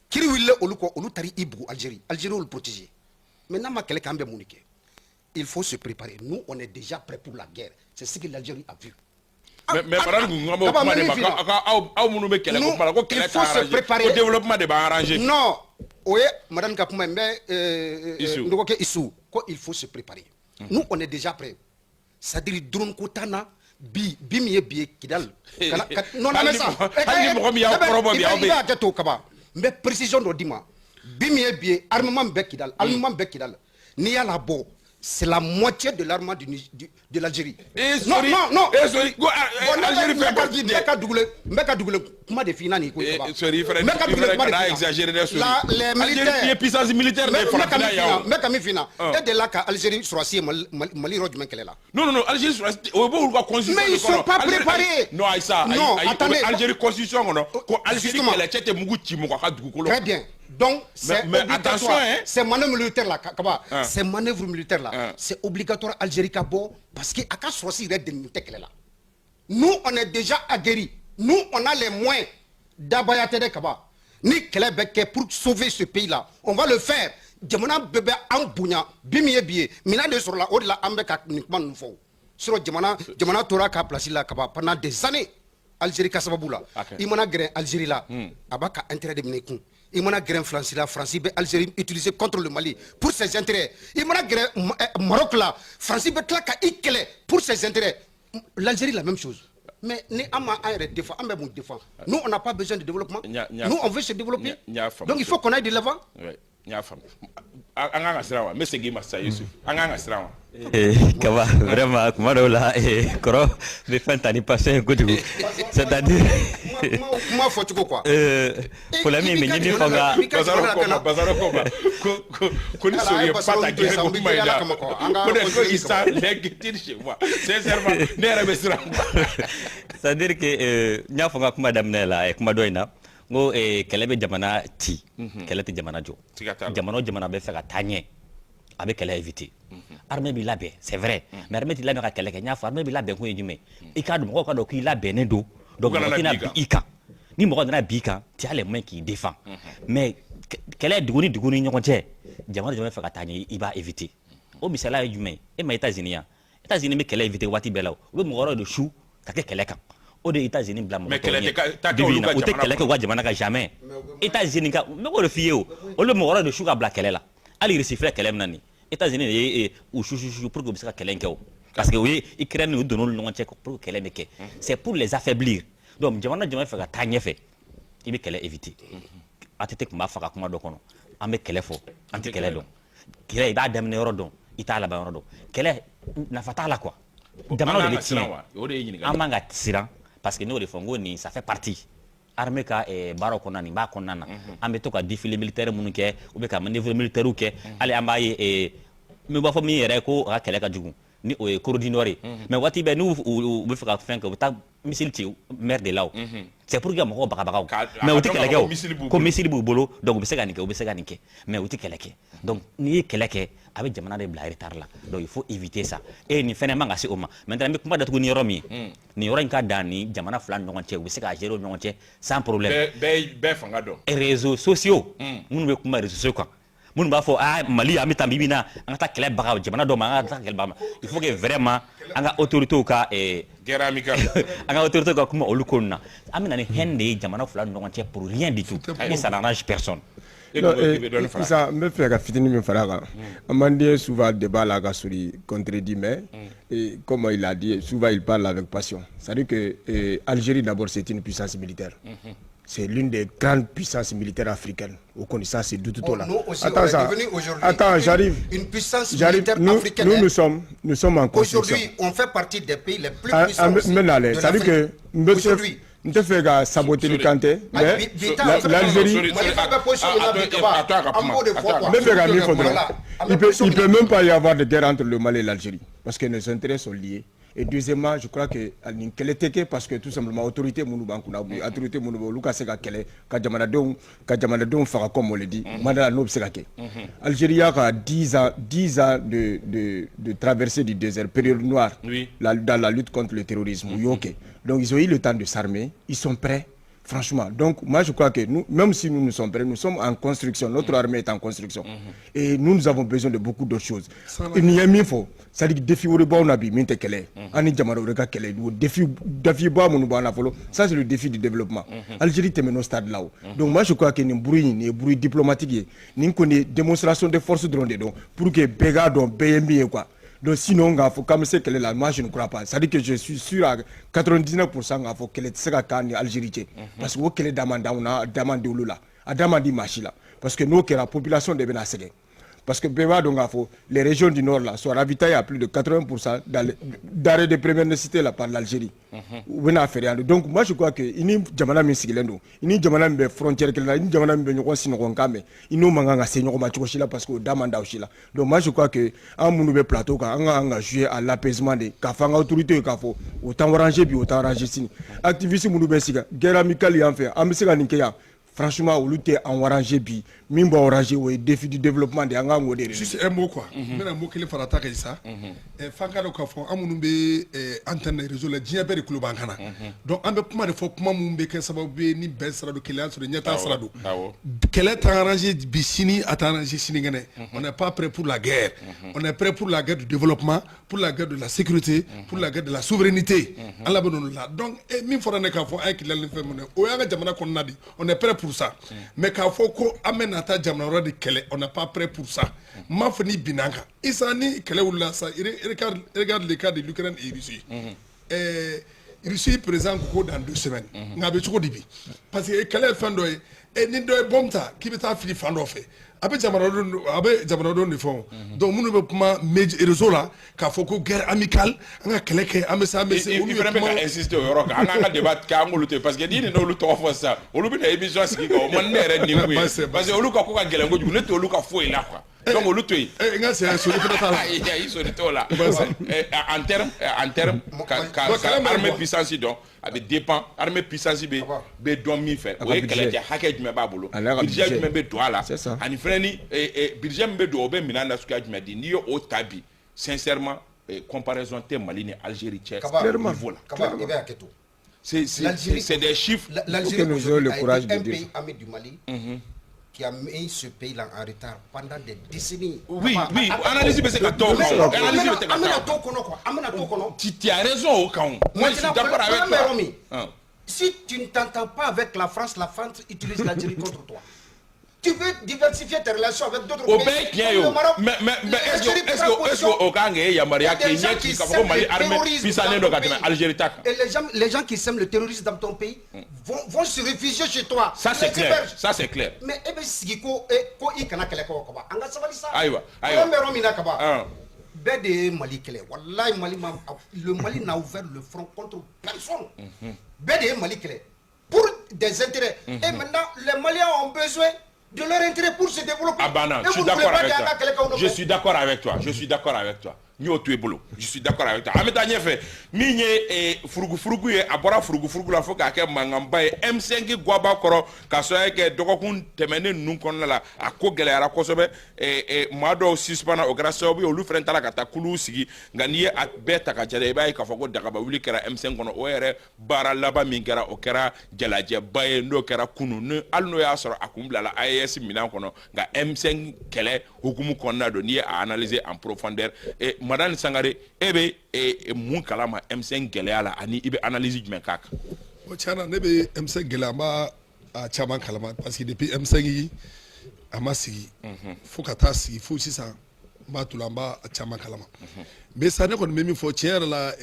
kiri wulila olu kɔ, olu taara i bugu Algérie, Algérie olu protéger. Mais n'a ma kɛlɛ kɛ, an bɛ mun de kɛ? Il faut se préparer. Nous, on est déjà prêt pour la guerre. C'est ce que l'Algérie a vu. Mais Madame kun b'o kuma de ma aw minnu bɛ kɛlɛ ko kuma la, ko kɛlɛ t'a arranger, ko développement de b'an arranger. Non, o ye madame ka kuma ye. N bɛ n dɔgɔkɛ Isu ko il faut se préparer. Nous, on est déjà prêt, c'est-à-dire drone ko t'an na bi. Bi min ye bi ye, Kidal. Non, non, mais ça, hali ni mɔgɔ min y'aw kɔrɔbɔ bi, aw bɛ i b'a hakɛ to, Kaba, n bɛ précision dɔ d'i ma. Bi min ye bi ye, armement bɛ Kidal, armement bɛ Kidal, n'i y'a labɔ, c'est la moitié de l'armement de l'Algérie. Eh, non, non, non. Eh, sorry. Go, Algérie fait partie de. N bɛ ka dugulen kuma de f'i ɲɛna nin ko in, Kaba. Sorry, frère. N bɛ ka dugulen kuma de f'i ɲɛna. Exagérer dɛ, sorry. Les militaires. Algérie ye puissance militaire de farafinna yan o. N bɛ ka min f'i ɲɛna. E delila ka Algérie sɔrɔdasi ye Mali yɔrɔ jumɛn kɛlɛ la? Non, non, non, Algérie sɔrɔdasi, o b'olu ka constitution. Mais ils sont pas préparés. Non, ayi sa. Non, attendez. Algérie constitution kɔnɔ ko Algérie kɛlɛcɛ tɛ mugu ci mɔgɔ ka dugukolo. Très bien. Donc, c'est mais attention, hein. Ces manœuvres militaires là, Kaba, ces manœuvres militaires là, c'est obligatoire, Algérie ka bɔ, parce que a ka sɔrɔsi yɛrɛ deli tɛ kɛlɛ la. Nous, on est déjà aguerris. Nous, on a les moyens. Dabaya tɛ dɛ, Kaba. Ni kɛlɛ bɛ kɛ pour sauver ce pays là, on va le faire. Jamana bɛɛ bɛ an bonya. Bi min ye bi ye, minɛn de sɔrɔla, o de la an bɛ ka nin kuma ninnu fɔ. Sinon jamana tora ka place la, Kaba, pendant des années, Algérie ka sababu la. I mana gɛrɛ Algérie la, a b'a ka intérêt de minɛ i kun. I mana gɛrɛ Faransi la, Faransi bɛ Algérie utiliser contre le Mali pour ses intérêts. I mana gɛrɛ Maroc la, Faransi bɛ tila ka i kɛlɛ pour ses intérêts. L'Algérie, la même chose. Mais ni an ma an yɛrɛ défend, an bɛ mun défend? Nous, on n'a pas besoin de développement. Nous, on veut se développer, donc il faut qu'on aille de l'avant. N y'a faamu. An kan ka siran wa? N bɛ segin i ma sisan, Yusuf. An kan ka siran wa? Kaba, vraiment, kuma dɔw la, kɔrɔ bɛ fɛn ta ni passion ye kojugu, c'est-à-dire Kuma fɔ cogo quoi. Problème min bɛ min fɔ n ka Basaro ko ma, Basaro ko ma ko ni sori ye pas ta guerre ko kuma in na ko de ko il sent l'inquiétude chez moi. Sincèrement, ne yɛrɛ bɛ siran. C'est-à-dire que n y'a fɔ n ka kuma daminɛ la, kuma dɔ in na, n ko kɛlɛ bɛ jamana ci, kɛlɛ tɛ jamana jɔ. Jamana o jamana bɛ fɛ ka taa ɲɛ, a bɛ kɛlɛ éviter. Armée b'i labɛn, c'est vrai, mais armée t'i labɛn ka kɛlɛ kɛ. N y'a fɔ, armée b'i labɛn kun ye jumɛn? I k'a dɔn, mɔgɔw ka dɔn k'i labɛnnen don. Donc mɔgɔ tɛna bin i kan. Ni mɔgɔ nana bin i kan, tu as les moyens k'i défend. Mais kɛlɛ, dugu ni dugu ni ɲɔgɔn cɛ, jamana jamana fɛ ka taa ɲɛ, i b'a éviter. O misaliya ye jumɛn ye? E ma États-Unis yan, États-Unis bɛ kɛlɛ éviter waati bɛɛ la. U bɛ mɔgɔ wɛrɛw de su ka kɛ kɛlɛ kan. O de ye États-Unis bila mɔgɔ tɔw ɲɛ bi bi in na. U tɛ kɛlɛ kɛ u ka jamana kan jamais. États-Unis ka, n bɛ k'o de f'i ye, o olu bɛ mɔgɔ wɛrɛw de su ka bila kɛlɛ la. Hali Russie filɛ kɛlɛ min na nin, États-Unis de ye u su su su pour que u bɛ se ka kɛlɛ in kɛ o, parce que u ye Ukraine, u donn'olu ni ɲɔgɔn cɛ pour que kɛlɛ bɛ kɛ, c'est pour les affaiblir. Donc jamana jamana fɛ ka taa ɲɛfɛ, i bɛ kɛlɛ éviter. ATT tun b'a faga kuma dɔ kɔnɔ, an bɛ kɛlɛ fɔ, an tɛ kɛlɛ dɔn. Kɛlɛ, i b'a daminɛ yɔrɔ dɔn, i t'a laban yɔrɔ dɔn. Kɛlɛ nafa t'a la quoi, jamana de bɛ tiɲɛ. An man ka siran, parce que n'o de fɔ, n ko nin, ça fait partie armée ka baaraw kɔnɔna, nin b'a kɔnɔna na. An bɛ to ka défilé militaire minnu kɛ, ou bien ka manœuvre militaire kɛ. Hali an b'a ye, n b'a fɔ min yɛrɛ ko a ka kɛlɛ ka jugu ni o ye Corée du Nord ye, mais waati bɛɛ n'u u bɛ fɛ ka fɛn kɛ, u bɛ taa missile ci mer de la. O c'est pour que ka mɔgɔw bagabaga, mais u tɛ kɛlɛ kɛ. O ko missile b'u bolo, donc u bɛ se ka nin kɛ, u bɛ se ka nin kɛ, mais u tɛ kɛlɛ kɛ. Donc n'i ye kɛlɛ kɛ, a bɛ jamana de bila retard la. Donc il faut éviter ça. Et nin fɛnɛ man ka se o ma. Maintenant, n bɛ kuma datugu ni yɔrɔ min ye, nin yɔrɔ in ka dan ni jamana fila ni ɲɔgɔn cɛ, u bɛ se ka gérer u ni ɲɔgɔn cɛ sans problème. Bɛɛ fanga dɔn. Réseaux sociaux, minnu bɛ kuma réseaux sociaux kan, minnu b'a fɔ ah, Mali, an bɛ taa bi bi in na, an ka taa kɛlɛ baga jamana dɔ ma, an ka taa kɛlɛ baga ma, il faut que vraiment an ka autorités ka Guerre amicale. an ka autorités ka kuma olu ko ninnu na. An bɛ na ni haine de ye jamana fila ni ɲɔgɔn cɛ pour rien du tout, et ça n'arrange personne. Non, Isa, n bɛ fɛ ka fitinin min fara a kan. An man di souvent débat la ka Sori contredit, mais et comme il a dit, souvent il parle avec passion. C'est-à-dire que Algérie d'abord, c'est une puissance militaire. C'est l'une des grandes puissances militaires africaines. Au connaissance, c'est tout tout là. Nous aussi, Attends on est ça. devenu aujourd'hui Attends, j'arrive. une puissance J'arrive. militaire Nous, africaine, nous, hein. nous sommes en construction. Aujourd'hui, on fait partie des pays les plus Ah, puissants ah, aussi maintenant, de c'est-à-dire que l'Afrique. Aujourd'hui. n tɛ fɛ ka saboter ni kan tɛ, Ah, mais l'Algérie, Mali fana bɛ position min na bi, Kaba, an b'o de fɔ quoi. n bɛ fɛ ka min fɔ dɔrɔn, Voilà. An bɛ position il min peut na. même pas y avoir de guerre entre le Mali et l'Algérie parce que nos intérêts sont liés. Et deuxièmement, je crois que nin kɛlɛ tɛ kɛ parce que tout simplement autorité minnu b'an kunna, autorité minnu bɛ olu ka se ka kɛlɛ ka jamanadenw faga, comme on le dit, mandat n'o bɛ se ka kɛ. Algérie y'a ka 10 ans, 10 ans de traversée du désert, période noire, dans la lutte contre le terrorisme, u y'o kɛ. Donc ils ont eu le temps de s'armer, ils sont prêts. Franchement, donc moi je crois que nous, même si nous nous sommes prêts, nous sommes en construction, notre armée est en construction. Et nous, nous avons besoin de beaucoup d'autres choses. Nin ye min fɔ, c'est-à-dire défi wɛrɛ b'anw na bi min tɛ kɛlɛ ye. An ni jamana wɛrɛ ka kɛlɛ, o défi ba minnu b'an na fɔlɔ, ça c'est le défi du développement. Algérie tɛmɛn'o stade là o. Donc moi je crois que nin bruit in, nin ye bruit diplomatique ye. Nin kɔni ye démonstration de force dɔrɔn de don pour que bɛɛ k'a dɔn bɛɛ ye min ye quoi. Donc sinon k'a fɔ k'an bɛ se kɛlɛ la, moi je ne crois pas. C'est-à-dire que je suis sûr à 99% k'a fɔ kɛlɛ tɛ se ka k'an ni Algérie cɛ. Parce que o kɛlɛ da man d'anw na, a da man di olu la, a da man di maa si la. Parce que n'o kɛra, population de bɛna sɛgɛn. Parce que bɛɛ b'a dɔn k'a fɔ les régions du nord là sont ravitaillées à plus de 80% d'arrêt de première nécessité là par l'Algérie. U bɛna feere yan. Donc moi je crois que i ni jamana min sigilen don, i ni jamana min bɛ frontière kelen na, i ni jamana min bɛ ɲɔgɔn siɲɔgɔnkan mɛn, i n'o man kan ka se ɲɔgɔn ma cogo si la parce que o da man da o si la. Donc moi je crois que an minnu bɛ plateau kan, an ka kan ka jouer à l'apaisement de, k'a fɔ an ka autorité ye k'a fɔ o t'an arranger bi, o t'an arranger sini. Activiste minnu bɛ sigi guerre amicale yan fɛ, an bɛ se ka nin kɛ yan. Franchement, olu tɛ an arranger bi. Min b'an arranger, o ye défi du développement de ye. An kan k'o de relever. Juste un mot quoi. N bɛna mot kelen fara ta kan sa. F'an ka dɔn k'a fɔ an minnu bɛ antenne réseau la, diɲɛ bɛɛ de tulo b'an kan na. Donc an bɛ kuma de fɔ, kuma mun bɛ kɛ sababu ye ni bɛn sira don, kelenya sira don, ɲɛtaa sira don. Kɛlɛ t'an arranger bi, sini a t'an arranger sinikɛnɛ. On n'est pas prêt pour la guerre. On est prêt pour la guerre du développement, pour la guerre de la sécurité, pour la guerre de la souveraineté. Ala bɛ n'olu la. Donc min fɔra ne k'a fɔ an ye Kidali ni fɛn minnu ye, o y'an ka jamana kɔnɔna de. On est prêt pour ça. Mais k'a fɔ ko an bɛ na taa jamana wɛrɛ de kɛlɛ, on n'est pas prêt pour ça. N m'a fɔ n'i binna an kan. Isa, ni kɛlɛ wulila sa, regarde, regarde le cas de l'Ukraine et Russie. Russie président ko dans 2 semaines. Nka a bɛ cogo di bi? Parce que kɛlɛ ye fɛn dɔ ye. Ni dɔ ye bombe ta k'i bɛ taa fili fan dɔ fɛ, a bɛ jamanadenw de fɔ o. Donc minnu bɛ kuma réseau la k'a fɔ ko guerre amicale, an ka kɛlɛ kɛ, an bɛ se, an bɛ se. I Olu i ye fana bɛ kuma ka insister o yɔrɔ kan. An k'an ka débat kɛ, an k'olu to yen, parce que n'i nana olu tɔgɔ fɔ sisan, olu bɛna émission sigi kan, o man di ne yɛrɛ ni kun ye, Baasi tɛ, parce que olu ka ko ka gɛlɛn kojugu, ne t'olu ka foyi la quoi. Donc olu to yen. N ka sɛ soli fana t'a la. Ayi, ayi, sori t'o la. Baasi. En terme ka Bon, ka kɛlɛ ma ɲi armée quoi. puissance dɔn, a bɛ dépend, armée puissance bɛ dɔn min fɛ, o ka ye budget. kɛlɛcɛ hakɛ jumɛn b'a bolo, A n'a ka budget budget. jumɛn bɛ don a la, C'est ça. ani fɛnɛ ni budget min bɛ don, o bɛ minɛn nasuguya jumɛn di. N'i ye o ta bi, sincèrement, comparaison tɛ Mali ni Algérie cɛ Kaba, au niveau la. Kaba, i bɛ hakɛ to. C'est L'Algérie, c'est des chiffres. L'Algérie Faut que nous ayons aujourd'hui le a courage été de un dire pays ami du Mali qui a mis ce pays-là en retard pendant des décennies. Oui, Kaba, oui, analyse bɛ se ka t'o kan o, analyse bɛ se ka an bɛna taa. t'o kɔnɔ quoi, an bɛna t'o kɔnɔ. Tu as raison o kan o. Moi, je suis Maintenant, d'accord avec problème toi. bɛ yɔrɔ min, Hein. si tu ne t'entends pas avec la France, la France utilise l'Algérie contre toi. Tu veux diversifier tes relations avec d'autres O pays. bɛɛ ye tiɲɛ ye o, mais est-ce que o kan k'e yamaruya k'i ɲɛ ci k'a fɔ ko Mali armée puissant don ka tɛmɛ Algérie ta kan? Et les gens qui sèment le terrorisme dans ton pays vont se réfugier chez toi. Ça, c'est Les clair. hébergent. Ça, c'est clair. Mais e bɛ sigi ko i kana kɛlɛ kɛ o, Kaba. An ka sabali sa. Ayiwa, ayiwa. Problème bɛ yɔrɔ min na, Kaba. Hein. Bɛɛ de ye Mali kɛlɛ. Wallahi, Mali ma, le Mali n'a ouvert le front contre personne. Bɛɛ de ye Mali kɛlɛ pour des intérêts. Et maintenant, les Maliens ont besoin de leur intérêt pour se développer. A banna. Et Je suis vous ne voulez d'accord pas avec k'an ka kɛlɛ kɛ aw toi. Je nɔfɛ. suis d'accord avec toi. Je suis d'accord avec toi. N y'o to i bolo. Je suis d'accord avec toi. An bɛ taa ɲɛfɛ. Min ye furugufurugu ye, a bɔra furugufurugu la fo k'a kɛ mankanba ye M5 guwaba kɔrɔ, ka sababu kɛ dɔgɔkun tɛmɛnen ninnu kɔnɔna la, a ko gɛlɛyara kosɛbɛ. Maa dɔw suspend, o kɛra sababu ye olu fana taara ka taa kuluw sigi. Nka n'i ye a bɛɛ ta ka jate, i b'a ye k'a fɔ ko dagaba wuli kɛra M5 kɔnɔ. O yɛrɛ baara laban min kɛra, o kɛra jalajɛba ye, n'o kɛra kunun ni hali n'o y'a sɔrɔ a kun bilala AES minɛn kɔnɔ. Nka M5 kɛlɛ hukumu kɔnɔna don, n'i ye a analyser en profondeur, Madani Sangare, e bɛ mun kalama M5 gɛlɛya la, ani i bɛ analyse jumɛn k'a kan? Bon, tiɲɛ na, ne bɛ M5 gɛlɛya, n b'a a caman kalama, parce que depuis M5 a ma sigi fo ka taa sigi fo sisan, n b'a to la, n b'a a caman kalama. Mais sa, ne kɔni bɛ min fɔ tiɲɛ yɛrɛ la,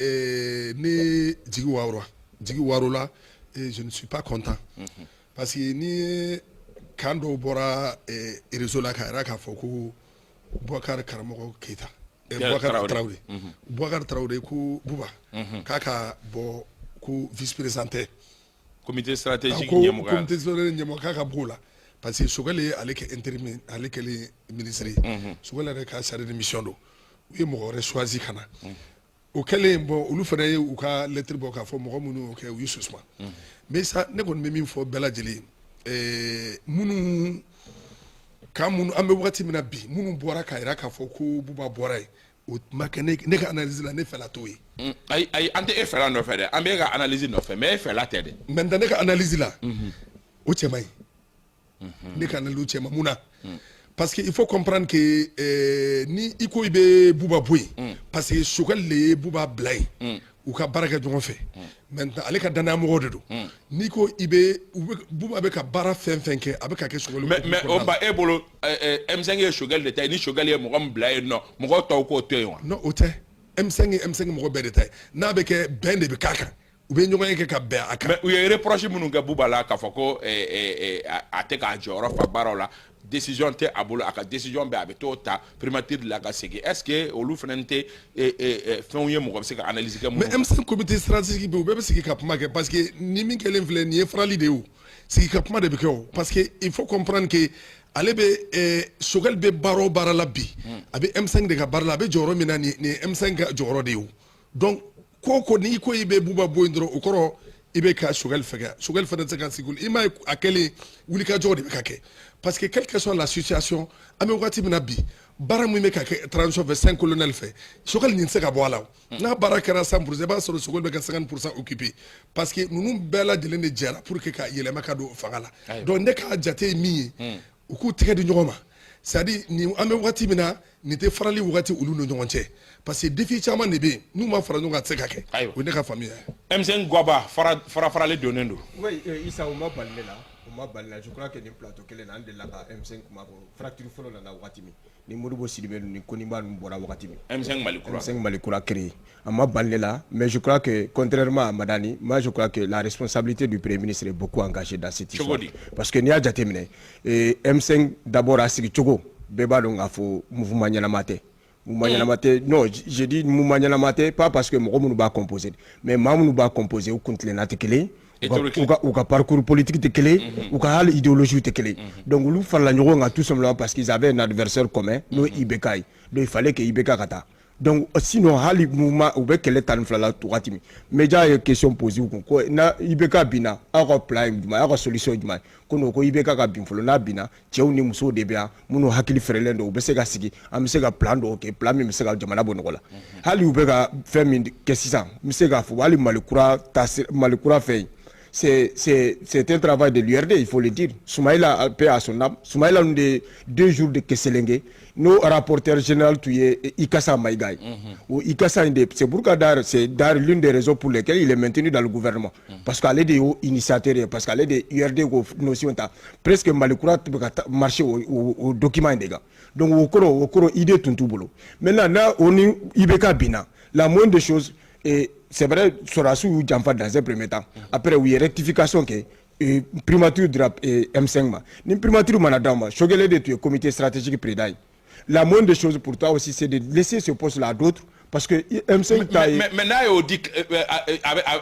ne jigi waro la et je ne suis pas content, parce que ni ye kan dɔw bɔra réseau la k'a yira k'a fɔ ko Boubacar Karamɔgɔ Keyita, Boubacar Traoré. Traoré, Boubacar Traoré, ko Buba k'a ka bɔ ko vice président tɛ comité stratégique ko ɲɛmɔgɔya. Comité stratégique ɲɛmɔgɔ, k'a ka b'o la, parce que Choguel ye ale kɛ intérim, ale kɛlen ministre ye, Choguel yɛrɛ ka chargé de mission don, u ye mɔgɔ wɛrɛ choisi ka na. O kɛlen, bon, olu fana ye u ka lettre bɔ k'a fɔ mɔgɔ minnu y'o kɛ, u y'u suspend. Mais sa, ne kɔni bɛ min fɔ bɛɛ lajɛlen, minnu kan minnu an bɛ wagati min na bi, minnu bɔra k'a jira k'a fɔ ko Buba bɔra yen, o ma kɛ ne ka analyse la, ne fɛla t'o ye. Ayi, ayi, an tɛ e fɛla nɔfɛ dɛ, an bɛ e ka analyse nɔfɛ, mais e fɛla tɛ dɛ. Maintenant, ne ka analyse la, o cɛ man ɲi. Ne ka analyse cɛ man mun na? Parce que il faut comprendre que ni i ko i bɛ Buba bɔ yen, parce que Choguel de ye Buba bila yen, u ka baara kɛ ɲɔgɔn fɛ. Maintenant, ale ka danaya mɔgɔw de don. N'i ko i bɛ u bɛ Buba bɛ ka baara fɛn fɛn kɛ, a bɛ ka kɛ Choguel Mais o ba e bolo, M5 ye Choguel de ta ye. Ni Choguel ye mɔgɔ min bila yen nɔ, mɔgɔw tɔw k'o to yen wa? Non, o tɛ. M5 ye M5 mɔgɔ bɛɛ de ta ye. N'a bɛ kɛ, bɛn de bɛ k'a kan, u bɛ ɲɔgɔn ye kɛ ka bɛn a kan. Mais u ye reproche minnu kɛ Buba la, k'a fɔ ko a tɛ k'a jɔyɔrɔ fa baaraw la, décision tɛ a bolo, a ka décision bɛɛ a bɛ t'o ta primature de la ka segin, est ce que olu fana tɛ fɛnw ye mɔgɔ bɛ se ka analyse kɛ minnu? Mais M5 comité stratégique bɛ yen, u bɛɛ bɛ sigi ka kuma kɛ, parce que ni min kɛlen filɛ nin ye, farali de ye o, sigi ka kuma de bɛ kɛ o. Parce que il faut comprendre que ale bɛ Choguel bɛ baara o baara la bi, a bɛ M5 de ka baara la, a bɛ jɔyɔrɔ min na, nin ye M5 ka jɔyɔrɔ de ye o. Donc ko o ko, n'i ko i bɛ Buba bɔ yen dɔrɔn, o kɔrɔ I bɛ ka Choguel fɛgɛya, Choguel fana tɛ se ka sigi. I m'a ye, a kɛlen, wulikajɔ de bɛ ka kɛ, parce que quelle que soit la situation, an bɛ waati min na bi, baara min bɛ ka kɛ transition fɛ, cinq colonel fɛ, Choguel nin tɛ se ka bɔ a la. O n'a baara kɛra 100%, i b'a sɔrɔ Choguel bɛ ka 50% occupé, parce que ninnu bɛɛ lajɛlen de jɛra pour que ka yɛlɛma ka don fanga la. Donc ne ka jate ye min ye, u k'u tɛgɛ di ɲɔgɔn ma. C'est à dire, nin an bɛ waati min na, nin tɛ farali waati olu ni ɲɔgɔn cɛ, parce que défi caman de bɛ yen, n'u ma fara ɲɔgɔn kan, a tɛ se ka kɛ. O ye ne ka faamuya ye. M5 Gwaba fara faralen donnen don. Oui, Isa, o ma bali ne la, o ma bali la. Je crois que nin plateau kelen na, an delila ka M5 kuma fɔ. Fracture fɔlɔ nana wagati min ni Modibo Sidibe ni Koniba ninnu bɔra wagati min, M5 Mali kura. M5 Mali kura créé, a ma bali ne la. Mais je crois que, contrairement à Madani, moi je crois que la responsabilité du Premier ministre est beaucoup engagée dans cette histoire. Cogo di? Parce que n'i y'a jateminɛ, M5 d'abord, a sigi cogo bɛɛ b'a dɔn k'a fɔ mouvement ɲɛnama tɛ, mouvement ɲɛnama tɛ. Non, je dis mouvement ɲɛnama tɛ, pas parce que mɔgɔ minnu b'a composé, mais maa minnu b'a composé, u kuntilenna tɛ kelen ye, u ka parcours politique tɛ kelen ye, u ka hali idéologie tɛ kelen ye. Donc olu farala ɲɔgɔn kan tout simplement parce qu'ils avaient un adversaire commun, n'o ye IBK ye. Donc il fallait que IBK ka taa. Donc sinon, hali mouvement u bɛ kɛlɛ 12 la wagati min, média ye question posé u kun ko na IBK binna, aw ka plan ye jumɛn ye, aw ka solution ye jumɛn ye? Ko non, ko IBK ka bin fɔlɔ, n'a binna, cɛw ni musow de bɛ yan minnu hakili fɛrɛlen don, u bɛ se ka sigi, an bɛ se ka plan dɔw kɛ, plan min bɛ se ka jamana bɔ nɔgɔ la. Hali u bɛ ka fɛn min kɛ sisan, n bɛ se k'a fɔ hali Mali kura ta, Mali kura fɛ yen, c'est un travail de l'URD, il faut le dire. Soumaïla, paix à son âme. Soumaïla, nous de 2 jours de Kesselenge, nos rapporteurs général, tu es Ikassa Maïga. Ou Ikassa, c'est pourquoi c'est d'ailleurs l'une des raisons pour lesquelles il est maintenu dans le gouvernement. Parce qu'elle est des initiateurs, parce qu'elle est des URD, notion, presque Malikura marché au document des gars. Donc, au koro, idée tun t'u bolo. Maintenant, là, on est IBK binna. La moindre des choses, et c'est vrai, sɔrɔdasiw y'u janfa dans un premier temps. Après, u ye rectification kɛ, primature dira M5 ma. Ni primature mana d'aw ma, Choguel de tun ye comité stratégique président ye. La moindre des choses pour toi aussi, c'est de laisser ce poste-là à d'autres, parce que M5 ta ye. Mais n'a y'o di,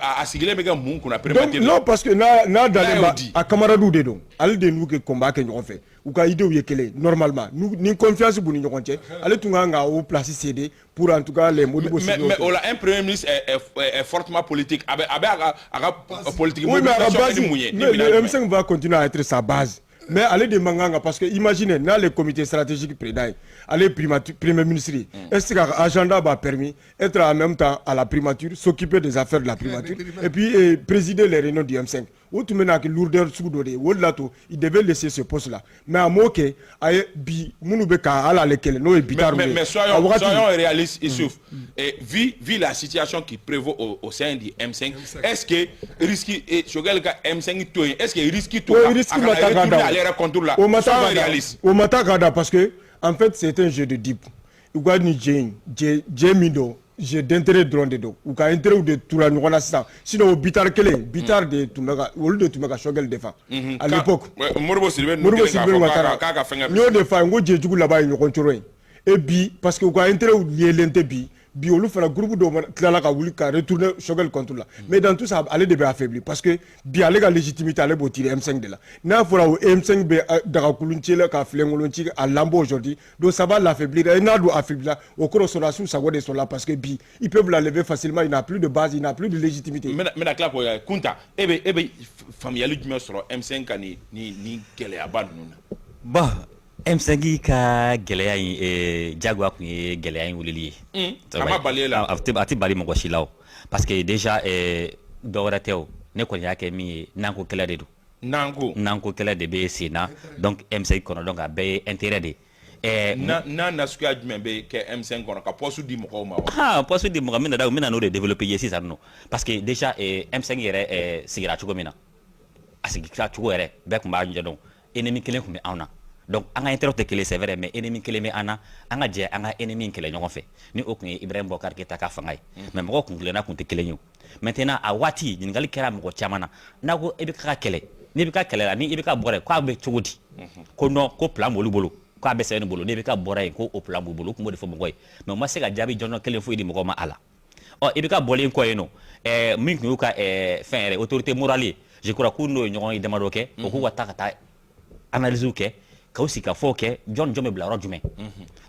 a sigilen bɛ kɛ mun kunna Donc primature? Non, parce que n'a dalen y'o ba di. A camarades de don, ale de n'u kɛ combat kɛ ɲɔgɔn fɛ, u ka idéew ye kelen. Normalement, ni confiance b'u ni ɲɔgɔn cɛ, ale tun kan ka o place céder pour en tout cas les Modibo Mais o la, un premier ministre est fortement politique. A bɛ a ka politique Oui, mais à la mobilisation base, kɛ ni mun ye? Ni mais minɛn le jumɛn ye? M5 va continuer à être sa base. Mais ale de man kan ka, parce que imaginez, n'ale comité stratégique président ye, ale primature, premier ministre ye, est-ce que agenda b'a permis être en même temps à la primature, s'occuper des affaires de la primature et puis présider les réunions du M5? O tun bɛna kɛ lourdeur sugu dɔ de ye. O de la to il devait laisser ce poste là, mais a m'o kɛ. A ye bi minnu bɛ ka hali ale kɛlɛ, n'o ye Bittar. Mais soyons réalistes, Issouf. Et vu la situation qui prévaut au sein du M5, est-ce que risque et Choguel ka M5 to yen, est-ce que risque to O a risque kana ma ta ka retourner da o. ale yɛrɛ contre la? O ma ta Soyons ka da. réalistes. O ma ta ka da, parce que en fait c'est un jeu de dupes. U ka nin jeu in, jeu min don, jeu d'intérêt dɔrɔn de don. U ka intérêt de tura ɲɔgɔn na sisan. Sinon o Bittar kelen, Bittar de tun bɛ ka, olu de tun bɛ ka Choguel défend à l'époque. Ouais, Modibo Sidibé ninnu Modibo kɛlen k'a Sidibé fɔ ka taara k'a ka fɛngɛ. N y'o de f'a ye, n ko jɛjugu laban ye ɲɔgɔn coro ye. Et bi, parce que u ka intérêt yelen tɛ bi, bi olu fana groupe dɔw mana tilala ka wuli ka retourner Choguel contre la. Mais dans tout ça, ale de bɛ affaibli, parce que bi ale ka légitimité, ale b'o tirer M5 de la. N'a fɔra o M5 bɛ dagakolon ci la ka filenkolon ci a lambo aujourd'hui, donc ça va l'affaiblir. Et n'a don affaibli la, o kɔrɔ sɔrɔdasiw sago de sɔrɔ la, parce que bi ils peuvent l'enlever facilement. Il n'a plus de base, il n'a plus de légitimité. N bɛna tila k'o ye. Kunta, e bɛ faamuyali jumɛn sɔrɔ M5 ka nin gɛlɛyaba ninnu na? Bon, M5 ka gɛlɛya in, jagoya kun ye gɛlɛya in wulili ye. A ma bali e la? A tɛ bali mɔgɔ si la o, parce que déjà dɔ wɛrɛ tɛ o, ne kɔni y'a kɛ min ye, nanko kɛlɛ de don. Nanko. Nanko kɛlɛ de bɛ sen na. Donc M5 kɔnɔ, donc a bɛɛ ye intérêt de ye. Na nasuguya jumɛn bɛ kɛ M5 kɔnɔ, ka poste di mɔgɔw ma wa? Ah, poste di mɔgɔ min na, n bɛna n'o de développer ye sisan nɔ, parce que déjà M5 yɛrɛ sigira cogo min na, a sigira cogo yɛrɛ, bɛɛ tun b'a ɲɛdɔn, ennemi kelen tun bɛ anw na. Donc an ka intérêt tɛ kelen, c'est vrai, mais ennemi kelen bɛ an na, an ka jɛ an ka ennemi kɛlɛ ɲɔgɔn fɛ, ni o tun ye Ibrahim Boubacar Keïta ka fanga ye. Mais mɔgɔw kun tilenna kun tɛ kelen ye o. Maintenant, a waati ɲininkali kɛra mɔgɔ caman na, n'a ko i bɛ ka kɛlɛ, n'i bɛ ka kɛlɛ la, ni i bɛ ka bɔra yen, k'a bɛ cogo di? Ko non, ko plan b'olu bolo, k'a bɛ sɛbɛn bolo, n'i bɛ ka bɔra yen, ko o plan b'u bolo. U tun b'o de fɔ mɔgɔ ye, mais u ma se ka jaabi jɔnjɔn kelen foyi di mɔgɔ ma a la. Ɔ, i bɛ ka bɔlen kɔ yen nɔ, min tun y'u ka fɛn yɛrɛ autorité morale ye, je crois k'u n'o ye ɲɔgɔn ye damadɔ kɛ, o k'u ka taa analyse kɛ. K'aw sigi ka fɔ kɛ jɔn jɔn bɛ bila yɔrɔ jumɛn.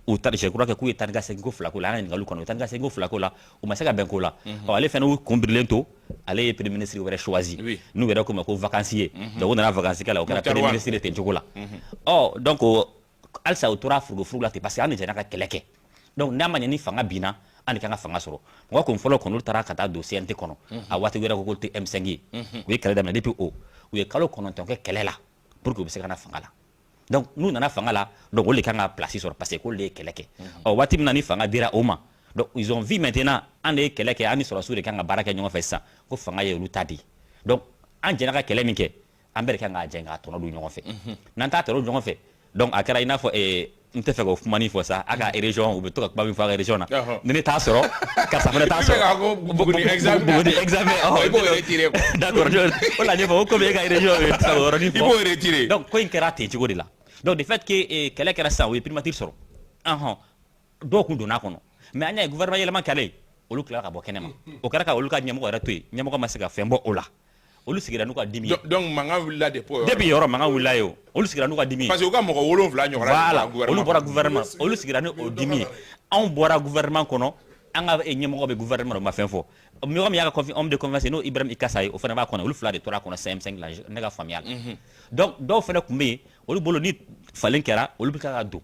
U ta, je crois que k'u ye taa ni ka segin ko fila ko la, an ka ɲininkaliw kɔnɔ, u taa ni ka segin ko fila ko la, u ma se ka bɛn ko la. Ɔ, ale fana y'u kun birilen to, ale ye premier ministre wɛrɛ choisi, n'u yɛrɛ k'o ma ko vacancier. Donc u nana vacance kɛ la, o kɛra premier ministre ten cogo la. Ɔ, donc halisa u tora furugufurugu la ten, parce que an de jɛra ka kɛlɛ kɛ. Donc n'a ma ɲɛ ni fanga binna, an de kan ka fanga sɔrɔ. Mɔgɔ kun fɔlɔ kɔni, olu taara ka taa don CNT kɔnɔ. A waati wɛrɛ ko k'olu tɛ M5 ye. U ye kɛlɛ daminɛ depuis o, u ye kalo 9 kɛ kɛlɛ la pour que u bɛ se ka na fanga la. Donc n'u nana fanga la, donc olu de kan ka place sɔrɔ, parce que k'olu de ye kɛlɛ kɛ. Ɔ, waati min na ni fanga dira o ma, donc ils ont vu maintenant, an de ye kɛlɛ kɛ, an ni sɔrɔdasiw de kan ka baara kɛ ɲɔgɔn fɛ sisan, ko fanga ye olu ta di. Donc an jɛra ka kɛlɛ min kɛ, an bɛɛ de kan k'a jɛ k'a tɔnɔ dun ɲɔgɔn fɛ. N'an t'a tɔnɔ dun ɲɔgɔn fɛ, donc a kɛra i n'a fɔ n tɛ fɛ k'o kumanin fɔ sa, a ka région, u bɛ to ka kuma min fɔ a ka région na, ni ne t'a sɔrɔ, karisa fana t'a sɔrɔ. Buguni examen. Buguni examen. I b'o retirer quoi. D'accord, o la n fɔ ko komi e ka région ye, tɛ se k'o yɔrɔnin fɔ. I b'o retirer. Donc ko in kɛra ten cogo de la. Donc de fait que kɛlɛ kɛra sisan, u ye primature sɔrɔ, ɔhɔn, dɔw kun donna a kɔnɔ, mais an y'a ye gouvernement yɛlɛma kɛlen, olu tilala ka bɔ kɛnɛ ma. O kɛra ka olu ka ɲɛmɔgɔ yɛrɛ to yen, ɲɛmɔgɔ ma se ka fɛn bɔ o la. Olu sigira n'u ka dimi ye. Donc mankan wulila depuis o yɔrɔ. Depuis yɔrɔ mankan wulila ye o, olu sigira n'u ka dimi ye. Parce que u ka mɔgɔ 7 ɲɔgɔnna de Voilà, bɔra gouvernement olu bɔra kɔnɔ. gouvernement, olu sigira ni o dimi ye. Anw bɔra gouvernement kɔnɔ, an ka ɲɛmɔgɔ bɛ gouvernement na, u ma fɛn fɔ. Mɔgɔ min y'a ka homme de confiance, n'o Ibrahim Ikasa ye, o fana b'a kɔnɔ. Olu fila de tora a kɔnɔ CM5 la, ne ka faamuya la. Donc dɔw fana tun bɛ yen, olu bolo ni falen kɛra, olu bɛ tila ka don,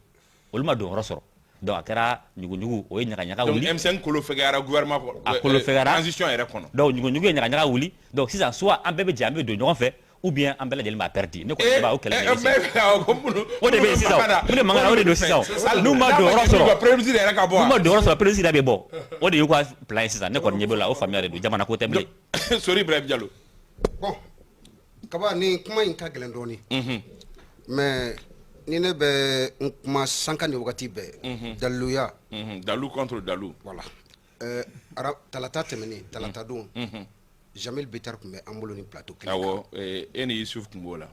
olu ma don yɔrɔ sɔrɔ. Donc a kɛra ɲuguɲugu, o ye ɲagaɲaga Donc wuli. M5 kolo fɛgɛyara gouvernement kɔnɔ. A kolo fɛgɛyara. Transition yɛrɛ kɔnɔ. Donc ɲuguɲugu ye ɲagaɲaga wuli. Donc sisan, soit an bɛɛ bɛ jɛ, an bɛ don ɲɔgɔn fɛ, ou bien an bɛɛ lajɛlen b'a perdu. Ne kɔni b'a o kɛlɛ de bɛ sen. Ko minnu O de bɛ yen sisan, minnu mankan na, o de don sisan. N'u ma don yɔrɔ sɔrɔ, premier ministre yɛrɛ ka bɔ. N'u ma don yɔrɔ sɔrɔ, premier ministre yɛrɛ bɛ bɔ. O de y'u ka plan ye sisan. Ne kɔni ɲɛ b'o la, o faamuya de don, jamana ko tɛ bilen. Sori Ibrahim Diallo. Bon, Kaba, ni kuma in ka gɛlɛn dɔɔnin, mais ni ne bɛ n kuma sanka ni wagati bɛɛ, daliluya. Dalu contre dalu. Voilà. Ara talata tɛmɛnen, talata don, Jamil Bitar tun bɛ an bolo ni plateau kelen kan. Awɔ, e ni Yusuf tun b'o la.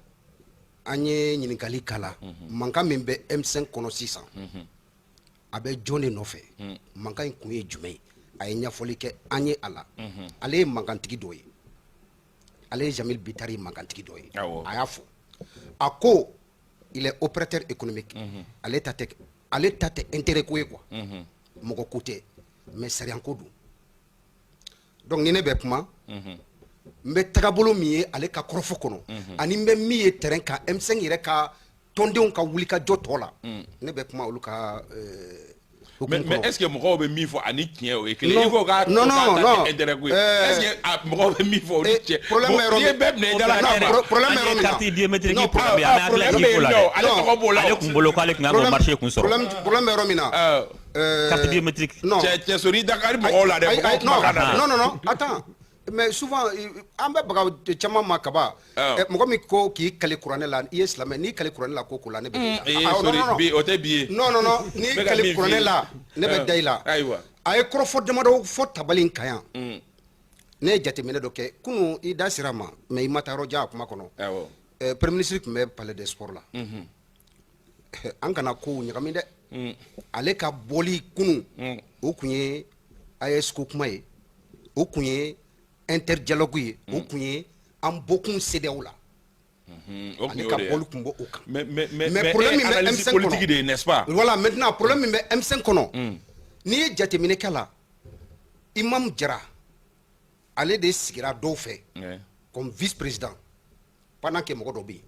An ye ɲininkali k'a la, mankan min bɛ M5 kɔnɔ sisan, a bɛ jɔn de nɔfɛ? Mankan in kun ye jumɛn ye? A ye ɲɛfɔli kɛ an ye a la. Ale ye mankantigi dɔ ye, ale ye Jamil Bitar ye mankantigi dɔ ye. A y'a fɔ, a ko il est opérateur économique, ale ta tɛ intérêt ko ye quoi, mɔgɔ ko tɛ, mais sariya ko don. Donc ni ne bɛ kuma, n bɛ tagabolo min ye ale ka kɔrɔfɔ kɔnɔ, ani n bɛ min ye terrain kan, M5 yɛrɛ ka tɔndenw ka wulikajɔ tɔ la, ne bɛ kuma olu ka Mais, hukumu mais kɔnɔ. est ce que mɔgɔw bɛ min fɔ ani tiɲɛ o ye kelen ye? Non. Il faut k'a Non, non, non. intérêt ko ye. Est ce que mɔgɔw bɛ min fɔ o ni tiɲɛ? Problème bɛ yɔrɔ N'i ye min- bɛɛ minɛ i da la Non, k'a problème bɛ An yɔrɔ ye min na. carte biométrique Non, problème ye, an bɛ hakili problème jigin bɛ ko la yen nɔ, dɛ. ale tɔgɔ b'o la. Ale kun bolo k'ale kun kan k'o marché kun sɔrɔ. Problème bɛ yɔrɔ min na. Carte biométrique. Non. Cɛ Sori, i da kari mɔgɔw la dɛ, Ayi, mɔgɔw ayi, non, kumakan na dɛ. non, non, non, attends. Mais souvent, an bɛ baga caman ma, Kaba. Mɔgɔ min ko k'i kali kuranɛ la, i ye silamɛ, n'i kali kuranɛ la ko ko la, ne bɛ da i la. Ee, Ah, non, Sori, non, non. bi o tɛ bi ye. Non, non, non, n'i N bɛ ka kali min f'i kuranɛ ye. la, ne bɛ da i la. Ayiwa. A ye kɔrɔfɔ damadɔ fɔ tabali in kan yan. Ne ye jateminɛ dɔ kɛ kunun, i da sera a ma, mais i ma taa yɔrɔ jan a kuma kɔnɔ. Premier ministre tun bɛ palais des sports la. An kana kow ɲagami dɛ. Ale ka bɔli kunun, o kun ye AES ko kuma ye, o kun ye interdialogue ye, o kun ye an bɔkun CEDEAO la. O kun Ale y'o ka de ye. bɔli kun bɔ o kan. Mais Mais mais problème e min bɛ analyse M5 politique kɔnɔ de ye, n'est-ce pas? Voilà, maintenant problème min bɛ M5 kɔnɔ, n'i ye jateminɛ kɛ la, Imam Jara, ale de sigira dɔw fɛ comme vice-président pendant que mɔgɔ dɔ bɛ yen,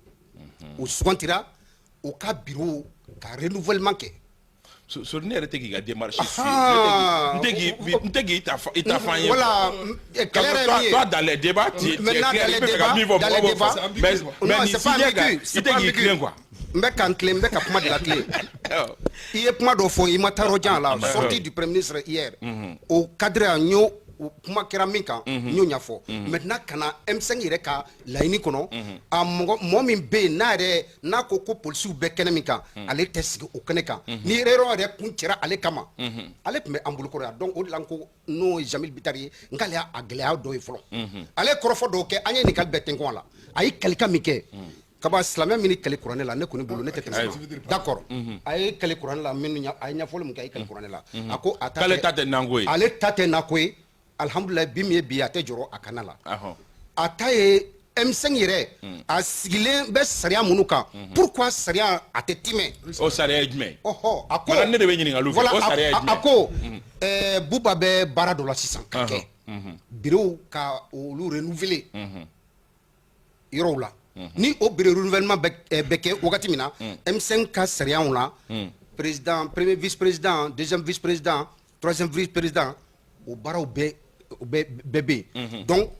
o sugantira o ka bureau ka renouvellement kɛ. Sori, ne yɛrɛ tɛ k'i ka démarche suivre. N tɛ k'i ta fan ye. Voilà, kɛlɛ yɛrɛ ye min ye. Toi, dans les débats, tu es Maintenant, clair, dans i les bɛ fɛ ka débats, min fɔ dans les mɔgɔw b'o débats, fɔ. Mais non, nin c'est pas sujet kan, ambigu, i c'est tɛ pas k'i ambigu. tilen quoi. N bɛ ka n tilen, n bɛ ka kuma de la tilen. I ye kuma dɔ fɔ, i ma taa yɔrɔ jan la, sortie du premier ministre hier, o cadre, n y'o o kuma kɛra min kan, n y'o ɲɛfɔ. Maintenant, ka na M5 yɛrɛ ka laɲini kɔnɔ, a mɔgɔ mɔgɔ min bɛ yen, n'a yɛrɛ n'a ko ko polisiw bɛ kɛnɛ min kan, ale tɛ sigi o kɛnɛ kan, ni réunion yɛrɛ kun cɛra ale kama, ale tun bɛ an bolokɔrɔ yan. Donc o de la n ko n'o ye Jamil Bitari ye, n k'ale y'a gɛlɛya dɔ ye fɔlɔ. Ale ye kɔrɔfɔ dɔw kɛ, an ye ɲininkali bɛɛ tɛnkun a la. A ye kalikan min kɛ, Kaba, silamɛ min kali kuranɛ la, ne kɔni bolo ne tɛ tɛmɛ o kan. D'accord, a ye kali kuranɛ la minnu a ye ɲɛfɔli min kɛ, a ye kali kuranɛ la, a ko a ta K'ale ta tɛ nanko ye. Ale ta tɛ nako ye. Alihamudulilayi, bi min ye bi ye, a tɛ jɔrɔ a kana la. Ahɔn. A ta ye M5 yɛrɛ a sigilen bɛ sariya minnu kan, pourquoi sariya a tɛ timɛ? O sariya ye jumɛn ye? Ɔhɔ, a ko Voilà, ne de bɛ ɲininkaliw kɛ. Voilà, O sariya ye a jumɛn ye? ko Buba bɛ baara dɔ la sisan ka kɛ bureau ka olu renouveler yɔrɔw la. Ni o bureau renouvellement bɛ kɛ wagati min na, M5 ka sariyaw la, président, premier vice président, deuxième vice président, troisième vice président, o baaraw bɛɛ, o bɛɛ bɛ yen. Donc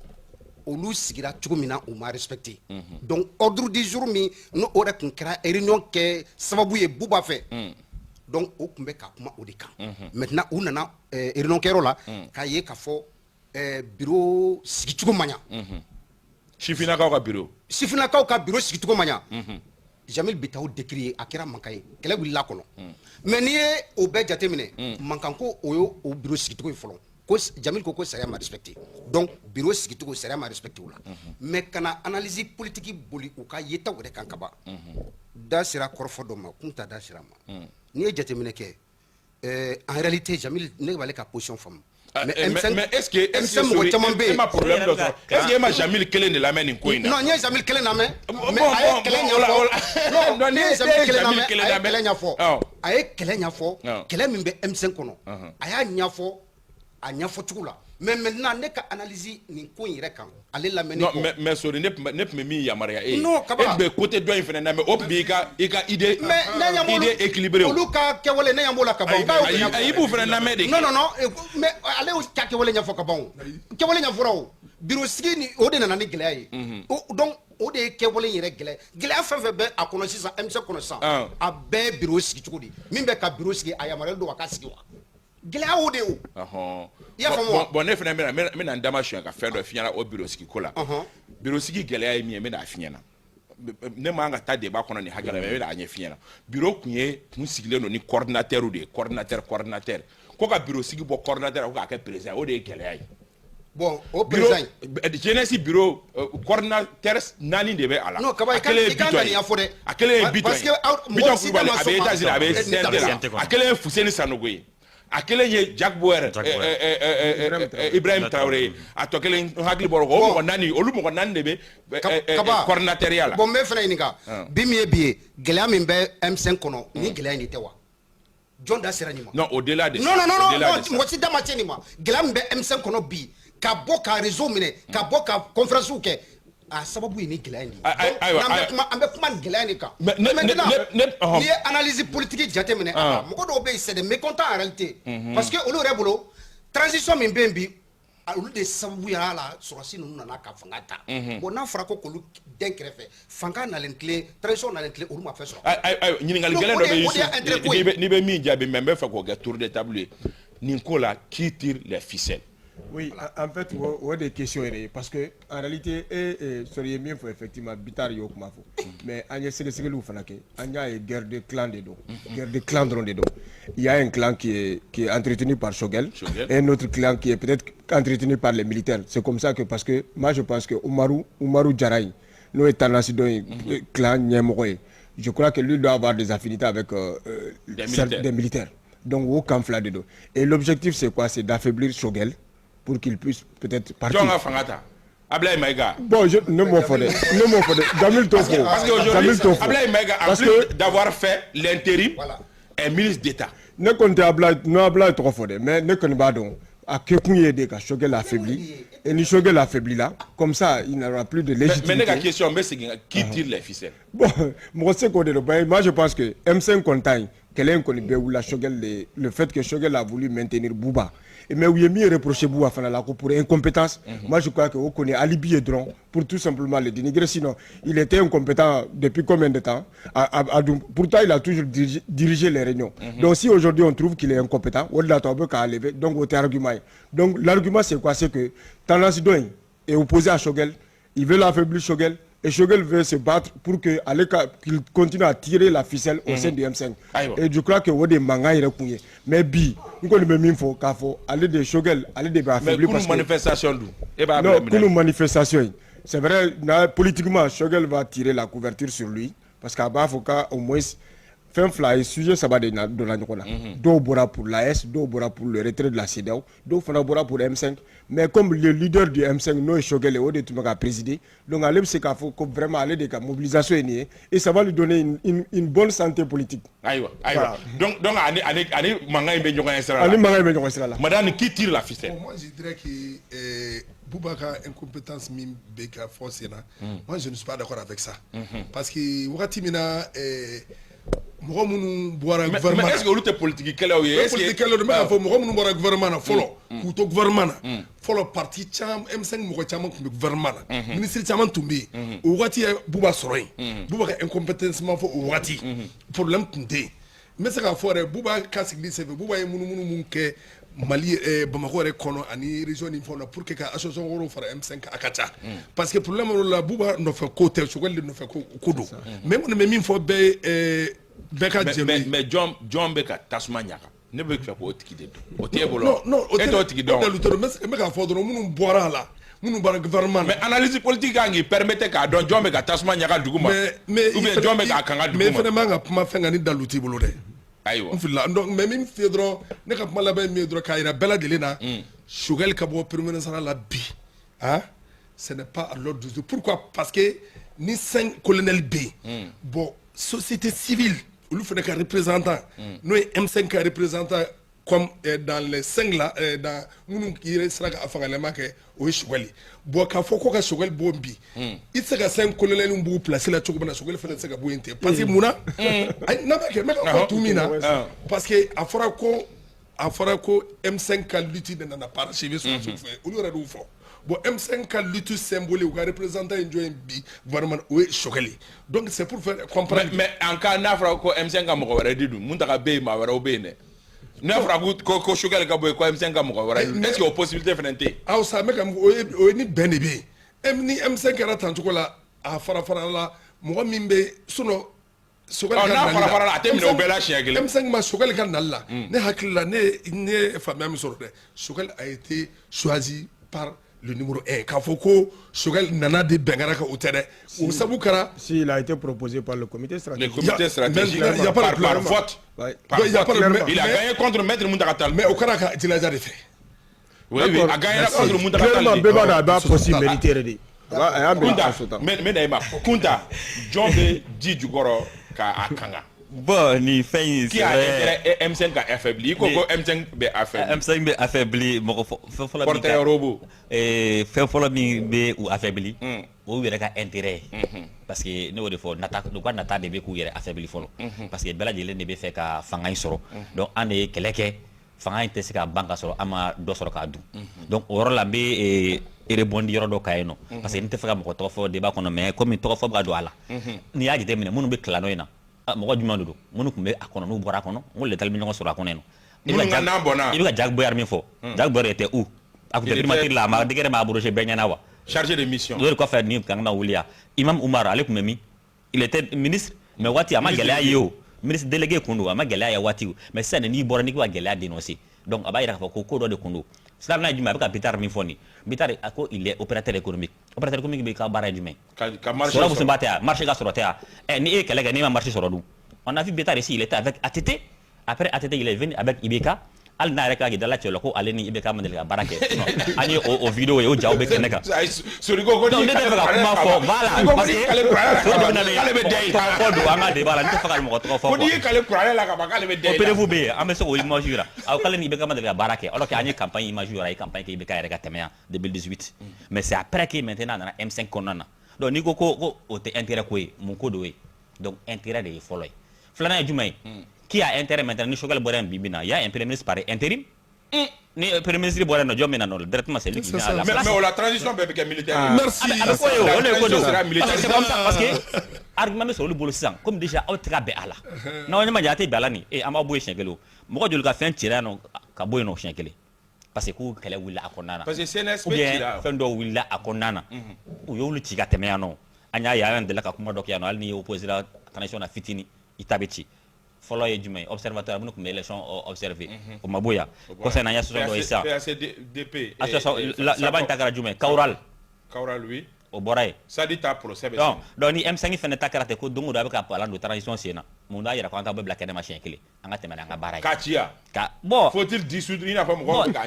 olu sigira cogo min na, u ma respecté. Donc ordre du jour min n'o o yɛrɛ tun kɛra réunion kɛ sababu ye Buba fɛ, donc o tun bɛ ka kuma o de kan. Maintenant u nana réunion kɛyɔrɔ la k'a ye k'a fɔ bureau sigicogo man ɲa. Sifinnakaw ka bureau. Sifinnakaw ka bureau sigicogo man ɲa. Jamil Bitaw décrié, a kɛra mankan ye, kɛlɛ wulila a kɔnɔ. Mais n'i ye o bɛɛ jateminɛ, mankan ko o ye o bureau sigicogo ye fɔlɔ ko Jamil ko sariya ma respecté. Donc bureau sigicogo, sariya ma respecté o la. Mais kana analyse politique boli u ka yetaw yɛrɛ kan kaban, da sera kɔrɔfɔ dɔ ma, kun ta da sera ma. N'i ye jateminɛ kɛ, en réalité Jamil, ne b'ale ka position faamu. Mais, mais, mais est-ce que M5 mɔgɔ caman bɛ e yen. ma problème dɔ sɔrɔ? Est-ce que e ma Jamil kelen de lamɛn nin ko in na? Non, n ye Jamil kelen lamɛn. Bon, mais a ye bon, kɛlɛ bon, o la- o ɲɛfɔ. la- Non, Non, ne ni ye e Jamil ye kelen Jamil lamɛn, kelen a ye lamɛn. kɛlɛ ɲɛfɔ. A ye kɛlɛ ɲɛfɔ, kɛlɛ min bɛ M5 kɔnɔ, a y'a ɲɛfɔ a ɲɛfɔ cogo la. Mais maintenant ne ka analyse nin ko in yɛrɛ kan, ale lamɛnni Non, kɔ. mais Sori, ne tun bɛ min yamaruya e ye. Non, Kaba. E tun bɛ côté dɔ in fana lamɛn, o tun b'i ka idée Mais ne ɲɛ b'olu idée équilibrée o. Olu ka kɛwale, ne ɲɛ b'o la ka ban. Ayi, K'a y'o ayi, ɲɛfɔ. ayi, i b'u fana lamɛn de. Non, non, non, mais ale y'o ka kɛwale ɲɛfɔ ka ban o. Kɛwale ɲɛfɔra o. Bureau sigi ni o de nana ni gɛlɛya ye. Donc o de ye kɛwale in yɛrɛ gɛlɛya. Gɛlɛya fɛn fɛn bɛ a kɔnɔ sisan, M5 kɔnɔ sisan, a bɛɛ ye bureau sigi cogo di. Min bɛ ka bureau sigi, a yamaruyalen don a ka sigi wa? Gɛlɛya o de ye o. I y'a faamu wa? Bon, ne fana bɛna n dama suɲɛ ka fɛn dɔ f'i ɲɛna o bureau sigi ko la. Bureau sigi gɛlɛya ye min ye, n bɛna a f'i ɲɛna. Ne man ka taa débat kɔnɔ nin hakɛ la, mais n bɛna a ɲɛ f'i ɲɛna. Bureau kun ye kun sigilen don ni coordinateur de ye, coordinateur, coordinateur. Ko ka bureau sigi bɔ coordinateur ko k'a kɛ président, o de ye gɛlɛya ye. Bon, o bureau président in. Jeunesse bureau, coordinateur naani de bɛ a la. Non, Kaba, A kelen ye i kan Bitɔn ka ye. nin ɲɛfɔ dɛ. A kelen ye Bitɔn Parce ye. que mɔgɔ Bitɔn si Kulubali, tɛ ma a bɛ sɔn ma. États-Unis, a bɛ Eh, CNT la. A kelen ye Fuseni Sanogo ye. A kelen ye Jack Bauer, Jack Bauer. Ibrahim Traoré ye. A tɔ kelen, n hakili bɔra o kɔ. O mɔgɔ naani, olu mɔgɔ naani de bɛ Kaba, coordinateur ya la. Bon, n bɛ fana ɲininka. Bi min ye bi ye, gɛlɛya min bɛ M5 kɔnɔ, nin gɛlɛya in de tɛ wa? Jɔn da sera nin ma? Non, au-delà de Non, ça. non, non, non, Au-delà non, de ça. mɔgɔ si da ma se nin ma. Gɛlɛya min bɛ M5 kɔnɔ bi, ka bɔ ka réseau minɛ, ka bɔ ka conférence kɛ, a sababu ye nin gɛlɛya in de ye. Ayi, Donc, ayiwa, n'an bɛ ayiwa. kuma, an bɛ kuma nin gɛlɛya in de kan. Mais Maintenant, ne. n'i ye analyse politique jateminɛ a la, mɔgɔ dɔw bɛ yen, c'est des mécontents en réalité. Parce que olu yɛrɛ bolo, transition min bɛ yen bi, olu de sababu y'a la sɔrɔsi ninnu nana ka fanga ta. Bon, n'a fɔra ko k'olu den kɛrɛfɛ, fanga nalen tile, transition nalen tile, olu ma fɛn sɔrɔ. Ayi, ayi, ɲininkali Donc, gɛlɛn o dɔ de bɛ o de ye intérêt Yusu, ko ye. n'i bɛ min jaabi, mais n bɛ fɛ k'o kɛ tour de table ye nin ko la: qui tire les ficelles? Oui, en fait, o de question yɛrɛ ye, parce que en réalité e sɔrɔ ye min fɔ, effectivement Bitar y'o kuma fɔ, mais an ye sɛgɛsɛgɛliw fana kɛ, an y'a ye guerre de clan de don, guerre de clan dɔrɔn de don. Il y a un clan qui est entretenu par Choguel, Choguel. et un autre clan qui est peut-être entretenu par les militaires. C'est comme ça que, parce que moi je pense que Umaru Diarra in, n'o ye tendance dɔ ye, clan ɲɛmɔgɔ ye, je crois que lui doit avoir des affinités avec Des militaires. Des militaires. Donc o camp fila de don. Et l'objectif, c'est quoi? C'est d'affaiblir Choguel pour qu'il puisse peut-être partir. Jɔn ka fanga ta? Ablaye Maïga? Bon, ne m'o fɔ dɛ, ne m'o fɔ dɛ, Jamil t'o fɔ. Parce qu'aujourd'hui, Jamil t'o fɔ. Ablaye Maïga, en Parce plus que d'avoir fait l'intérim, Voilà. est ministre d'État. Ne kɔni tɛ Ablaye, n'o Ablaye tɔgɔ fɔ dɛ, mais ne kɔni b'a dɔn a kɛkun ye de ka Choguel affaibli, et ni Choguel affaibli la, comme ça il n'aura plus de Mais légitimité. ne ka question, n bɛ segin kan: qui tire les ficelles? Bon, mɔgɔ tɛ se k'o de dɔn. Ben, moi je pense que M5 kɔni ta in, kɛlɛ in kɔni bɛɛ wulila Choguel de, le fait que Choguel a voulu maintenir Bouba. Mais u ye min reproché Bouba fana la ko pour incompétence, moi je crois que o kɔni alibi ye dɔrɔn pour tout simplement le dénigrer. Sinon il était incompétent depuis combien de temps? Pourtant il a toujours dirigé les réunions. Donc si aujourd'hui on trouve qu'il est incompétent, o de la to a bɛ k'a lever, donc o tɛ argument ye. Donc l'argument, c'est quoi? C'est que tendance dɔ in est opposé à Choguel, il veut l'affaiblir, Choguel, et Choguel veut se battre pour que ale ka qu'il continue à tirer la ficelle au sein du M5. Ayiwa. Et je crois que o de mankan yɛrɛ kun ye. Mais bi n kɔni bɛ min fɔ k'a fɔ, ale de Choguel, ale de bɛ Mais affaibli kunu parce que manifestation dun, e b'a non bila kunu minɛ? Manifestation in, c'est vrai na, politiquement Choguel va tirer la couverture sur lui parce qu'a b'a fɔ k'a au moins Fɛn fila ye, sujet saba de donna ɲɔgɔn na. Dɔw bɔra pour l'AES, dɔw bɔra pour le retrait de la CEDEAO, dɔw fana bɔra pour M5. Mais comme le leader du M5, n'o ye Choguel ye, o de tun bɛ ka présider, donc ale bɛ se k'a fɔ ko vraiment ale de ka mobilisation ye nin ye et ça va lui donner une bonne santé politique. Ayiwa, ayiwa, donc ani mankan in bɛ ɲɔgɔn ye sira la. Ani mankan in bɛ ɲɔgɔn sira la. Madani, qui tire la ficelle? Bon, moi je dirais que Bouba ka incompétence min bɛ ka fɔ sen na, moi je ne suis pas d'accord avec ça. Parce que wagati min na mɔgɔ minnu bɔra gouvernement Mais est-ce que olu tɛ politique kɛlaw ye? Est-ce que politique kɛlaw don? N bɛ k'a fɔ mɔgɔ minnu bɔra gouvernement na fɔlɔ, k'u to gouvernement na fɔlɔ, parti caman, M5 mɔgɔ caman tun bɛ gouvernement na, ministre caman tun bɛ yen o wagati. Ye Bouba sɔrɔ yen, Bouba ka incompétence ma fɔ o wagati, problème tun tɛ yen. N bɛ se k'a fɔ yɛrɛ, Bouba ka sigili senfɛ, Bouba ye munumunu mun kɛ Mali, Bamakɔ yɛrɛ kɔnɔ ani région ni fɛnw na pour que ka association wɛrɛw fara M5 kan, a ka ca. Parce que problème yɔrɔ la, Bouba nɔfɛ ko tɛ, Choguel de nɔfɛ ko don. Mais n kɔni bɛ min fɔ bɛɛ ye, bɛɛ ka jɛ. Mais jɔn bɛ ka tasuma ɲaga? Ne bɛ fɛ k'o tigi de dɔn. O t'e bolo? Non, non, o e t'o tigi dɔn. O tɛ, n bɛ k'a fɔ dɔrɔn, minnu bɔra a la, minnu bɔra gouvernement na. Mais analyse politique kan k'i permettre k'a dɔn jɔn bɛ ka tasuma ɲaga dugu ma. Mais ou bien jɔn bɛ k'a kanga dugu ma. Mais i fana man ka kuma fɛn kan ni dalu t'i bolo dɛ. Ayiwa. N filila. Donc mais min f'i ye dɔrɔn, ne ka kuma laban ye min ye dɔrɔn, k'a yira bɛɛ lajɛlen na, Choguel ka bɔ premier ministre la bi, ah, ce n'est pas à l'ordre du jour. Pourquoi? Parce que ni cinq colonels bɛ yen, bon, société civile olu fana ka représentant, n'o ye M5 ka représentant, comme dans les cinq là, dans minnu yɛrɛ sera ka fangalɛma kɛ, o ye Choguel. Bon, k'a fɔ ko ka Choguel bɔ bi, i tɛ se ka cinq colonels b'u place la cogo min na, Choguel fana tɛ se ka bɔ yen ten. Parce que mun na? Ayi, n'a ma kɛ, n bɛ ka fɔ tun min na, parce que a fɔra ko M5 ka lutte de nana parachever sɔrɔsiw fɛ, olu yɛrɛ de y'o fɔ. Bon, M5 ka lutte symbolique, u ka représentant ye jɔn ye bi gouvernement? O ye Choguel. Donc c'est pour faire comprendre. Mais en cas n'a fɔra ko M5 ka mɔgɔ wɛrɛ di dun, Mountaga bɛ yen, maa wɛrɛw bɛ yen dɛ. N'a fɔra ko Choguel ka bɔ yen, ko M5 ka mɔgɔ wɛrɛ di, est ce que o possibilité fana tɛ yen? Aw sa, n bɛ ka o ye ni bɛn de bɛ yen. Ni M5 kɛra tan cogo la, a fara fara la, mɔgɔ min bɛ, sinon Choguel ka nali la, n'a fara fara la, a tɛ minɛ o bɛɛ la siɲɛ kelen. M5 ma Choguel ka nali la, ne hakili la, ne ye faamuya min sɔrɔ dɛ, Choguel a été choisi par le numéro 1. K'a fɔ ko Choguel nana de bɛn kɛra kan, o tɛ dɛ. O sabu kɛra. Si, il a été proposé par le comité stratégique. Le comité stratégique, il y a pas de par vote. Ouais. Par Il y a pas de vote. Il a gagné contre Maître Mountaga Tall. Mais o kɛra ka jilaja de fɛ. Oui, a gagné contre Mountaga Tall. Clairement, bɛɛ b'a dɔn a b'a poste mérité yɛrɛ de. A y'a mérité. Kunta, n bɛ na e ma. Kunta, jɔn bɛ ji jukɔrɔ k'a kanga? Bon, ni fɛn in Qui a intérêt M5 ka affaibli? I ko M5 bɛ affaibli. M5 bɛ affaibli, mɔgɔ fɛn fɔlɔ min Porteur robot. Fɛn fɔlɔ min bɛ u affaibli, o y'u yɛrɛ ka intérêt ye. Parce que ne y'o de fɔ, nata, u ka nata de bɛ k'u yɛrɛ affaibli fɔlɔ. Parce que bɛɛ lajɛlen de bɛ fɛ ka fanga in sɔrɔ. Donc an de ye kɛlɛ kɛ, fanga in tɛ se ka ban ka sɔrɔ an ma dɔ sɔrɔ k'a dun. Donc o yɔrɔ la, n bɛ rebondi yɔrɔ dɔ kan yen nɔ. Parce que n tɛ fɛ ka mɔgɔ tɔgɔ fɔ débat kɔnɔ, mais comme tɔgɔ fɔ bɛ ka don a la. N'i y'a jateminɛ, minnu bɛ clan in na, mɔgɔ jumɛn de don? Minnu tun bɛ a kɔnɔ, n'u bɔra a kɔnɔ, n ko letali bɛ ɲɔgɔn sɔrɔ a kɔnɔ yen nɔ. Minnu ka nan bɔnna. I bɛ ka Jacques Boyard min fɔ, Jacques Boyard était où? A tun tɛ primature la, a ma décret ma abrogé bɛɛ ɲɛna wa? Chargé de mission. O de kɔfɛ ni kan ka wuli yan. Imam Umar, ale tun bɛ min? Il était ministre, mais waati a ma gɛlɛya ye o. Ministre délégué kun don, a ma gɛlɛya ye waati. Mais sisan n'i bɔra, n'i ko ka gɛlɛya dénoncer, donc a b'a yira k'a fɔ ko ko dɔ de kun don. Filanan ye jumɛn? A bɛ ka Bittar min fɔ nin, Bittar a ko il est opérateur économique. Opérateur économique bɛ ka baara ye jumɛn? Ka marché sɔrɔ musoba tɛ yan, marché ka sɔrɔ tɛ yan. Ɛ, ni e ye kɛlɛ kɛ, n'i ma marché sɔrɔ dun? On a vu Bittar ici, il était avec ATT. Après ATT, il est venu avec IBK. Hali n'a yɛrɛ ka k'i dala cɛ la ko ale ni IBK ma deli ka baara kɛ. An ye o vidéo ye, o jaw bɛ kɛnɛ kan. Soliko ko. Donc ne tɛ fɛ ka kuma fɔ, voilà, parce que k'ale k'ale bɛ da i tɔgɔ fɔ don an ka débat la, n tɛ fɛ ka mɔgɔ tɔgɔ fɔ. Ko n'i ye k'ale kuranɛ la ka ban, k'ale bɛ da i la. O preuve bɛ yen, an bɛ se k'o image yira. Awɔ, k'ale ni IBK ma deli ka baara kɛ, alors que an ye campagne image yira, a ye campagne kɛ IBK yɛrɛ ka tɛmɛ yan 2018. Mais c'est après que maintenant a nana M5 kɔnɔna na. Donc n'i ko o tɛ intérêt ko ye, mun ko d'o ye? Donc intérêt de ye fɔlɔ ye. Filanan ye jumɛn ye? Qui a intérêt maintenant ni Choguel bɔra yen bi bi in na? Il y a un premier ministre par intérim. Ni premier ministre bɔra yen nɔ, jɔn bɛ na nɔ directement? C'est lui qui vient à la place. Mais o la, transition bɛɛ bɛ kɛ militaire. Merci. A bɛ fɔ ye o, o de ko don. Parce que c'est comme ça, parce que argument bɛ sɔrɔ olu bolo sisan, comme déjà aw tɛ ka bɛn a la. N'aw ɲɛ ma ɲɛ, a tɛ bɛn a la nin, ee, an b'aw bɔ yen siɲɛ kelen o. Mɔgɔ joli ka fɛn cira yan nɔ ka bɔ yen nɔ siɲɛ kelen? Parce que k'u kɛlɛ wulila a kɔnɔna na. Parce que CNSP ou bien cira. Fɛn dɔw wulila a kɔnɔna na. U y'olu ci ka tɛmɛ yan nɔ. An y'a ye, an delila ka kuma dɔ kɛ yan nɔ, hali n'i opposé la transition na fitinin, i ta bɛ ci. Fɔlɔ ye jumɛn ye? Observateur minnu tun bɛ élection observer, o ma bɔ yan. Kɔfɛ n'an ye association dɔ ye sisan. PACDP. Association laban ta kɛra jumɛn ye? Kawural. Kawural, oui. O bɔra yen. Sadi ta procès bɛ. Donc ni M5 fɛnɛ ta kɛra ten, ko don o don a bɛ ka palan don transition sen na, mun b'a yira ko an ta bɛɛ bila kɛnɛ ma siɲɛ kelen, an ka tɛmɛ n'an ka baara ye? K'a ci ya? Ka bon. Faut-il dissoudre, i n'a fɔ mɔgɔw bɛ k'a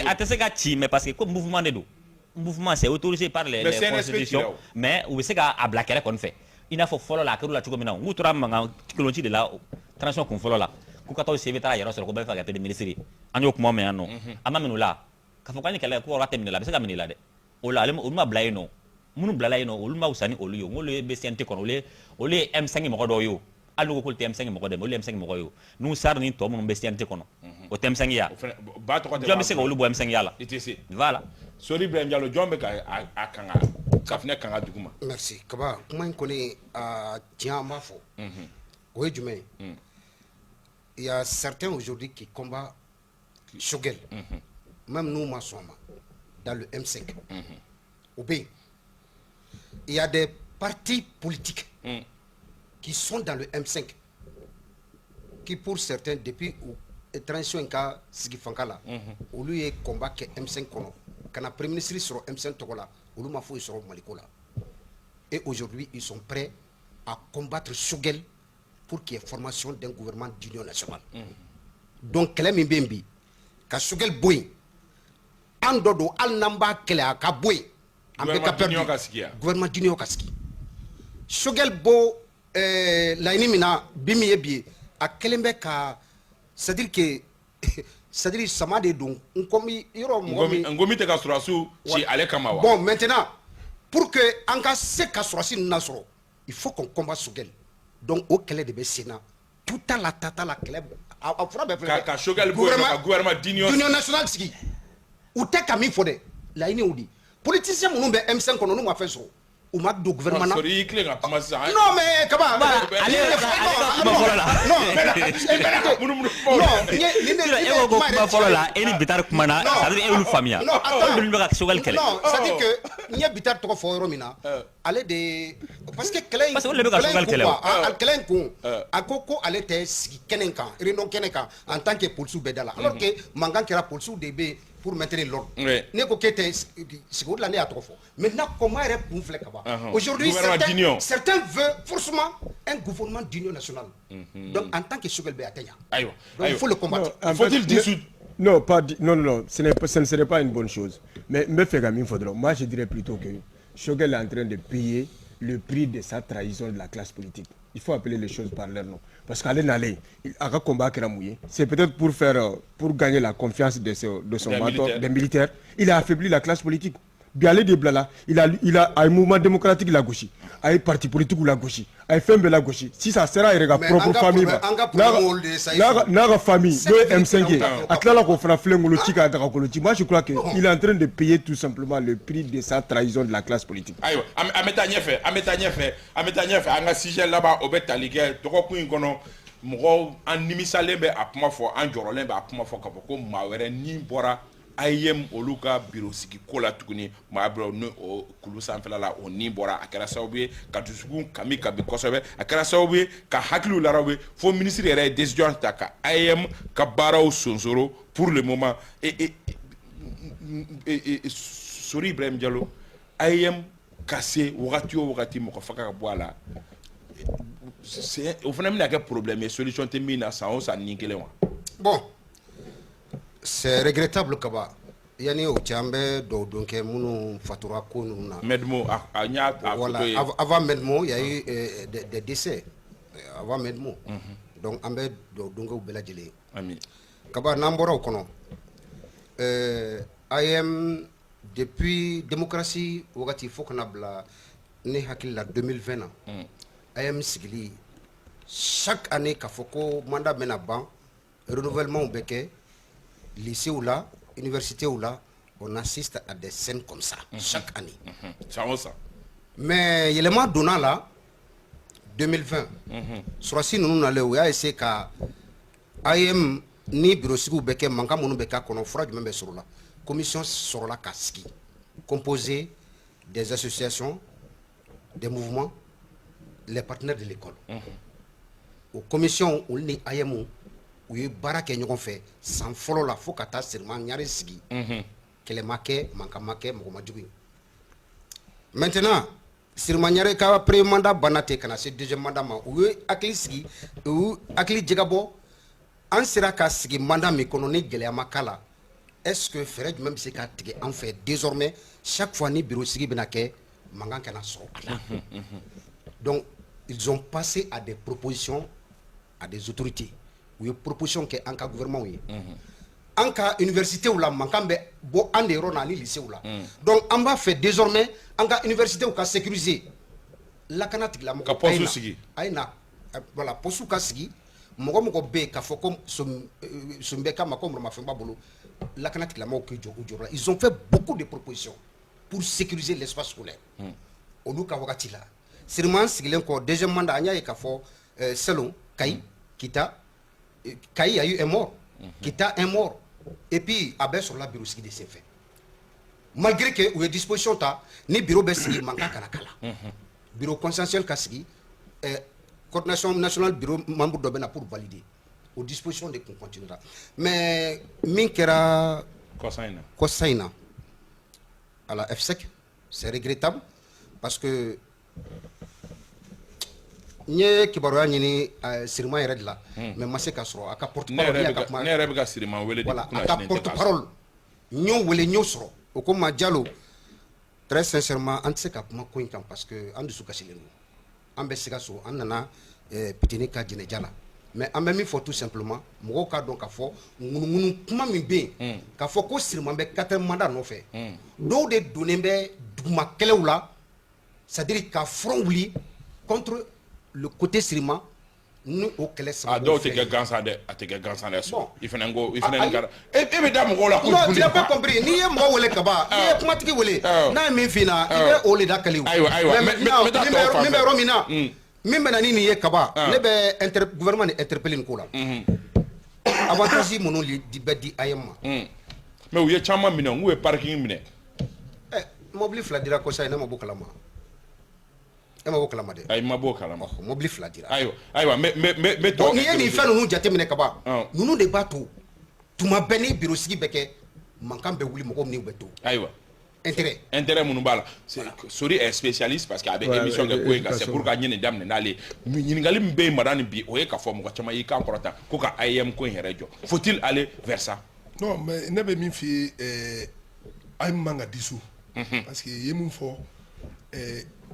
A tɛ se ka ci, mais parce que ko mouvement de don, mouvement, c'est autorisé par les constitutions, mais u bɛ se k'a bila kɛrɛ kɔni fɛ, i n'a fɔ fɔlɔ la a kɛr'u la cogo min na. N'u tora mankan kolonci de la transition kun fɔlɔ la, k'u ka taa CV taara yɛrɛ sɔrɔ ko bɛɛ bɛ fɛ ka kɛ premier ministre ye. An y'o kuma mɛn yan nɔ, an ma minɛ o la k'a fɔ k'an ye kɛlɛ ko wara tɛ minɛ la, a bɛ se ka minɛ i la dɛ. O la olu ma bila yen nɔ, minnu bilala yen nɔ, olu ma wusa ni olu ye. N'olu bɛ CNT kɔnɔ, olu ye M5 mɔgɔ dɔw ye. O hali n'u ko k'olu tɛ M5 mɔgɔ dɛ, olu ye M5 mɔgɔ ye. O Nouhoum Sarr ni tɔ minnu bɛ CNT kɔnɔ, o tɛ M5 ya? Ba tɔgɔ tɛ. Jɔn bɛ se ka olu bɔ M5 ya la? I tɛ se. Voilà. Sori Ibrahim Diallo, jɔn bɛ ka a kanga safinɛ kanga dugu ma? Merci Kaba. Kuma in kɔni, a tiɲɛ, an b'a fɔ, o ye jumɛn ye? Il y a certains aujourd'hui qui combattent Choguel, même nous ma sɔn ma, dans le M5, o bɛ yen. Il y a des partis politiques qui sont dans le M5 qui, pour certains, depuis transition in ka sigi fanga la, olu ye combat kɛ M5 kɔnɔ ka na premier ministre sɔrɔ M5 tɔgɔ la, olu ma foyi sɔrɔ Maliko la. Et aujourd'hui, ils sont prêts à combattre Choguel pour qu'il y ait formation d'un gouvernement d'union nationale. Donc kɛlɛ min bɛ yen bi, ka Choguel bɔ yen, an dɔ don, hali n'an b'a kɛlɛ a ka bɔ yen, an bɛɛ ka perdu. Gouvernement d'union ka sigi. Choguel bɔ laɲini min na bi, min ye bi ye, a kɛlen bɛ ka, c'est à dire que, c'est à dire sama de don nkomi yɔrɔ mɔgɔ min. Nkomi tɛ ka sɔrɔdasiw ci ale kama wa? Bon, maintenant, pour que an ka se ka sɔrɔdasi ninnu lasɔrɔ, il faut qu'on combat Choguel. Donc o kɛlɛ de bɛ sen na, tout à la tata la kɛlɛ a fura bɛɛ filɛ. Ka Choguel bɔ yen, ka gouvernement d'union d'union nationale sigi. U tɛ ka min fɔ dɛ, laɲini y'o de. Politicien minnu bɛ M5 kɔnɔ, n'u ma fɛn sɔrɔ, u ma don gouvernement na. Sori y'i tilen ka kuma sisan. Non, mais Kaba. Ale ale ka kuma fɔlɔ la. Non, non. E ko ko kuma fɔlɔ la, e ni Bitari kumana, c'est à dire e y'olu faamuya. Non, attends. Olu bɛ ka Choguel kɛlɛ. Non, c'est à dire que n ye Bitari tɔgɔ fɔ yɔrɔ min na, ale de, parce que kɛlɛ in Parce que olu de bɛ ka Choguel kɛlɛ o. Kɛlɛ in kun, a ko ko ale tɛ sigi kɛnɛ kan, réunion kɛnɛ kan, en tant que policiw bɛɛ da la, alors que mankan kɛra, policiw de bɛ yen pour maintenir l'ordre. Ne ko k'e tɛ sigi, o de la ne y'a tɔgɔ fɔ. Maintenant, comment yɛrɛ kun filɛ ka ban. Aujourd'hui, certains veulent forcément un gouvernement d'union nationale. Donc en tant que Choguel bɛ, a tɛ ɲa. Ayiwa. Donc il faut le combattre. Faut-il dissoudre? Non, pas, non, non, non, ce ne serait pas une bonne chose. Mais n bɛ fɛ ka min fɔ dɔrɔn, moi je dirais plutôt que Choguel est en train de payer le prix de sa trahison de la classe politique. Il faut appeler les choses par leur nom. Parce qu'ale nalen, a ka combat kɛra mun ye? C'est peut-être pour gagner la confiance de son Des mentor, militaires. Des militaires. Il a affaibli la classe politique. Bi ale de bilala, il a a ye mouvement démocratique lagosi, a ye parti politique lagosi, a ye fɛn bɛɛ lagosi. Sisan a sera a yɛrɛ ka Mais propre an ka famille ma. An ka problème y'olu de ye sa. N'a ka famille, n'o ye M5 ye, Cinq a tilala k'o fana filenkolo ci k'a dagakolo ci. Moi je crois que il est en train de payer tout simplement le prix de sa trahison de la classe politique. Ayiwa, an bɛ taa ɲɛfɛ, an bɛ taa ɲɛfɛ, an bɛ taa ɲɛfɛ. An ka sujet laban, o bɛ tali kɛ dɔgɔkun in kɔnɔ. Mɔgɔw, an nimisalen bɛ a kuma fɔ, an jɔrɔlen bɛ a kuma fɔ, k'a fɔ ko maa wɛrɛ ni bɔra AEEM olu ka bureau sigi ko la tuguni. Maa bɛ ni o kulu sanfɛla la, o ni bɔra. A kɛra sababu ye ka dusukun kami kabi kosɛbɛ, a kɛra sababu ye ka hakiliw laraw fo minisiri yɛrɛ ye décision ta ka AEEM ka baaraw sonsoro pour le moment. Et Sori Ibrahim Diallo, AEEM ka se wagati o wagati, mɔgɔ faga ka bɔ a la, o fana bɛna kɛ problème ye, solution tɛ min na, san o san ni kelen wa? Bon, c'est regrettable Kaba. Yanni o cɛ, an bɛ dɔw don kɛ minnu fatura ko ninnu na. Mɛdimo, a n y'a a Voilà, photo ye. Avant Medmo, il y a eu des décès. Avant Medmo. Donc an bɛ dɔw don kɛ u bɛɛ lajɛlen ye. Ami. Kaba, n'an bɔra o kɔnɔ, AEEM, depuis démocratie wagati fo kana bila ne hakili la 2020 na, AEEM sigili, chaque année k'a fɔ ko mandat bɛna ban, renouvellement bɛ kɛ lycée la, université la, on assiste à des scènes comme ça chaque année. San o san. Mais yɛlɛma donna la 2020, sɔrɔsi ninnu nalen, u y'a essayer ka AEEM ni bureau sigiw bɛ kɛ, mankan minnu bɛ k'a kɔnɔ, fura jumɛn bɛ sɔrɔ la? Commission sɔrɔla ka sigi, composée des associations, des mouvements, les partenaires de l'école. O commission, olu ni AEEM, u ye baara kɛ ɲɔgɔn fɛ san fɔlɔ la fo ka taa Seriman Ɲare sigi. Kɛlɛ ma kɛ, mankan ma kɛ, mɔgɔ ma jugu ye. Maintenant, Sirima Ɲare ka premier mandat banna ten ka na se deuxième mandat ma, u ye hakili sigi, u y'u hakili jagabɔ. An sera ka sigi mandat min kɔnɔ ni gɛlɛya ma k'a la, est-ce que fɛɛrɛ jumɛn bɛ se ka tigɛ an fɛ désormais, chaque fois ni bureau sigi bɛna kɛ, mankan kana sɔrɔ a la? Donc ils ont passé à des propositions à des autorités. U ye proposition kɛ an ka gouvernement ye. An ka université la, mankan bɛ bɔ an de yɔrɔ la ani lycée la. Donc an b'a fɛ désormais an ka université ka sécuriser, lakana tigilamɔgɔw Ka poste sigi. A ye na, voilà, poste ka sigi. Mɔgɔ mɔgɔ bɛ yen k'a fɔ ko sun bɛ k'a ma ko maramafɛn b'a bolo, lakana tigilamɔgɔw k'i jɔ u jɔyɔrɔ la. Ils ont fait beaucoup de propositions pour sécuriser l'espace scolaire. Olu ka wagati la, Siriman sigilen kɔ deuxième mandat, an y'a ye k'a fɔ selon Kayi, Kita, Kayi y a eu un mort, Kita un mort, et puis a bɛɛ sɔrɔla bureau sigi de senfɛ. Malgré que u ye disposition ta ni bureau bɛ sigi, mankan kana k'a la, bureau consensuel ka sigi, coordination nationale bureau membre dɔ bɛ na pour valider, o disposition de kun continuera. Mais min kɛra kɔsa in na, kɔsa in na à la FSEC, c'est regrettable, parce que n ye kibaruya ɲini Sirima yɛrɛ de la, mais ma se ka sɔrɔ a ka porte ne parole yɛrɛ ka bɛ ka kuma. Ne yɛrɛ bɛ ka Sirima wele. Voilà, depuis a ka kunasini tɛ porte k'a sɔrɔ. parole n y'o wele, n y'o sɔrɔ. O ko n ma: Jalo, très sincèrement, an tɛ se ka kuma ko in kan parce que an dusu kasilen don. An bɛ Sikaso, an nana pitini ka jɛnɛja la. Mais an bɛ min fɔ tout simplement, mɔgɔw k'a dɔn k'a fɔ ŋunuŋunu kuma min bɛ yen k'a fɔ ko Sirima bɛ quatrième mandat nɔfɛ, dɔw de donnen bɛ duguma kɛlɛw la, c'est à dire ka front wuli contre le côté Sirima ni o kɛlɛ A sababu dɔw tɛ filɛ kɛ gansan dɛ, a tɛ kɛ gansan dɛ. Bon. I fana ko i fana Ayi. nin kɛra e bɛ da mɔgɔw la Non, kojugu tu de. n'as pas compris. N'i ye mɔgɔ wele ka ban, n'i ye kumatigi wele, n'a ye min f'i ɲɛna, i bɛ o de da kali o. Ayiwa, ayiwa, Mais maintenant, n bɛ taa min tɔw fan min bɛ fɛ. yɔrɔ min na, min bɛ na ni nin ye kaba, ne bɛ inter gouvernement de interpeller nin ko la. Avantage minnu li di bɛ di AEEM ma. Mais u ye caman minɛ, n'u ye parking minɛ. Ɛ, mobili fila dira kɔsa in, ne ma bɔ kalama. E ma bɔ kalama dɛ. Ayi, ma b'o kalama. Mobili fila dira. Ayiwa, ayiwa, n bɛ tɔ Bon, n'i ye nin fɛn ninnu jateminɛ ka ban, ninnu de b'a to tuma bɛɛ ni bureau sigi bɛ kɛ, mankan bɛ wuli, mɔgɔw ni bɛ to. Intérêt. Intérêt minnu b'a la, Sori est spécialiste parce que a bɛ émission kɛ ko in kan. C'est éducation. pour que n ye nin daminɛ n'ale ye. Ɲininkali min bɛ yen Madani bi, o ye k'a fɔ mɔgɔ caman y'i kan kɔrɔta ko ka AEEM ko in yɛrɛ jɔ. Faut-il aller vers ça? Non, mais ne bɛ min f'i ye, AEEM man ka dissous, parce que i ye mun fɔ,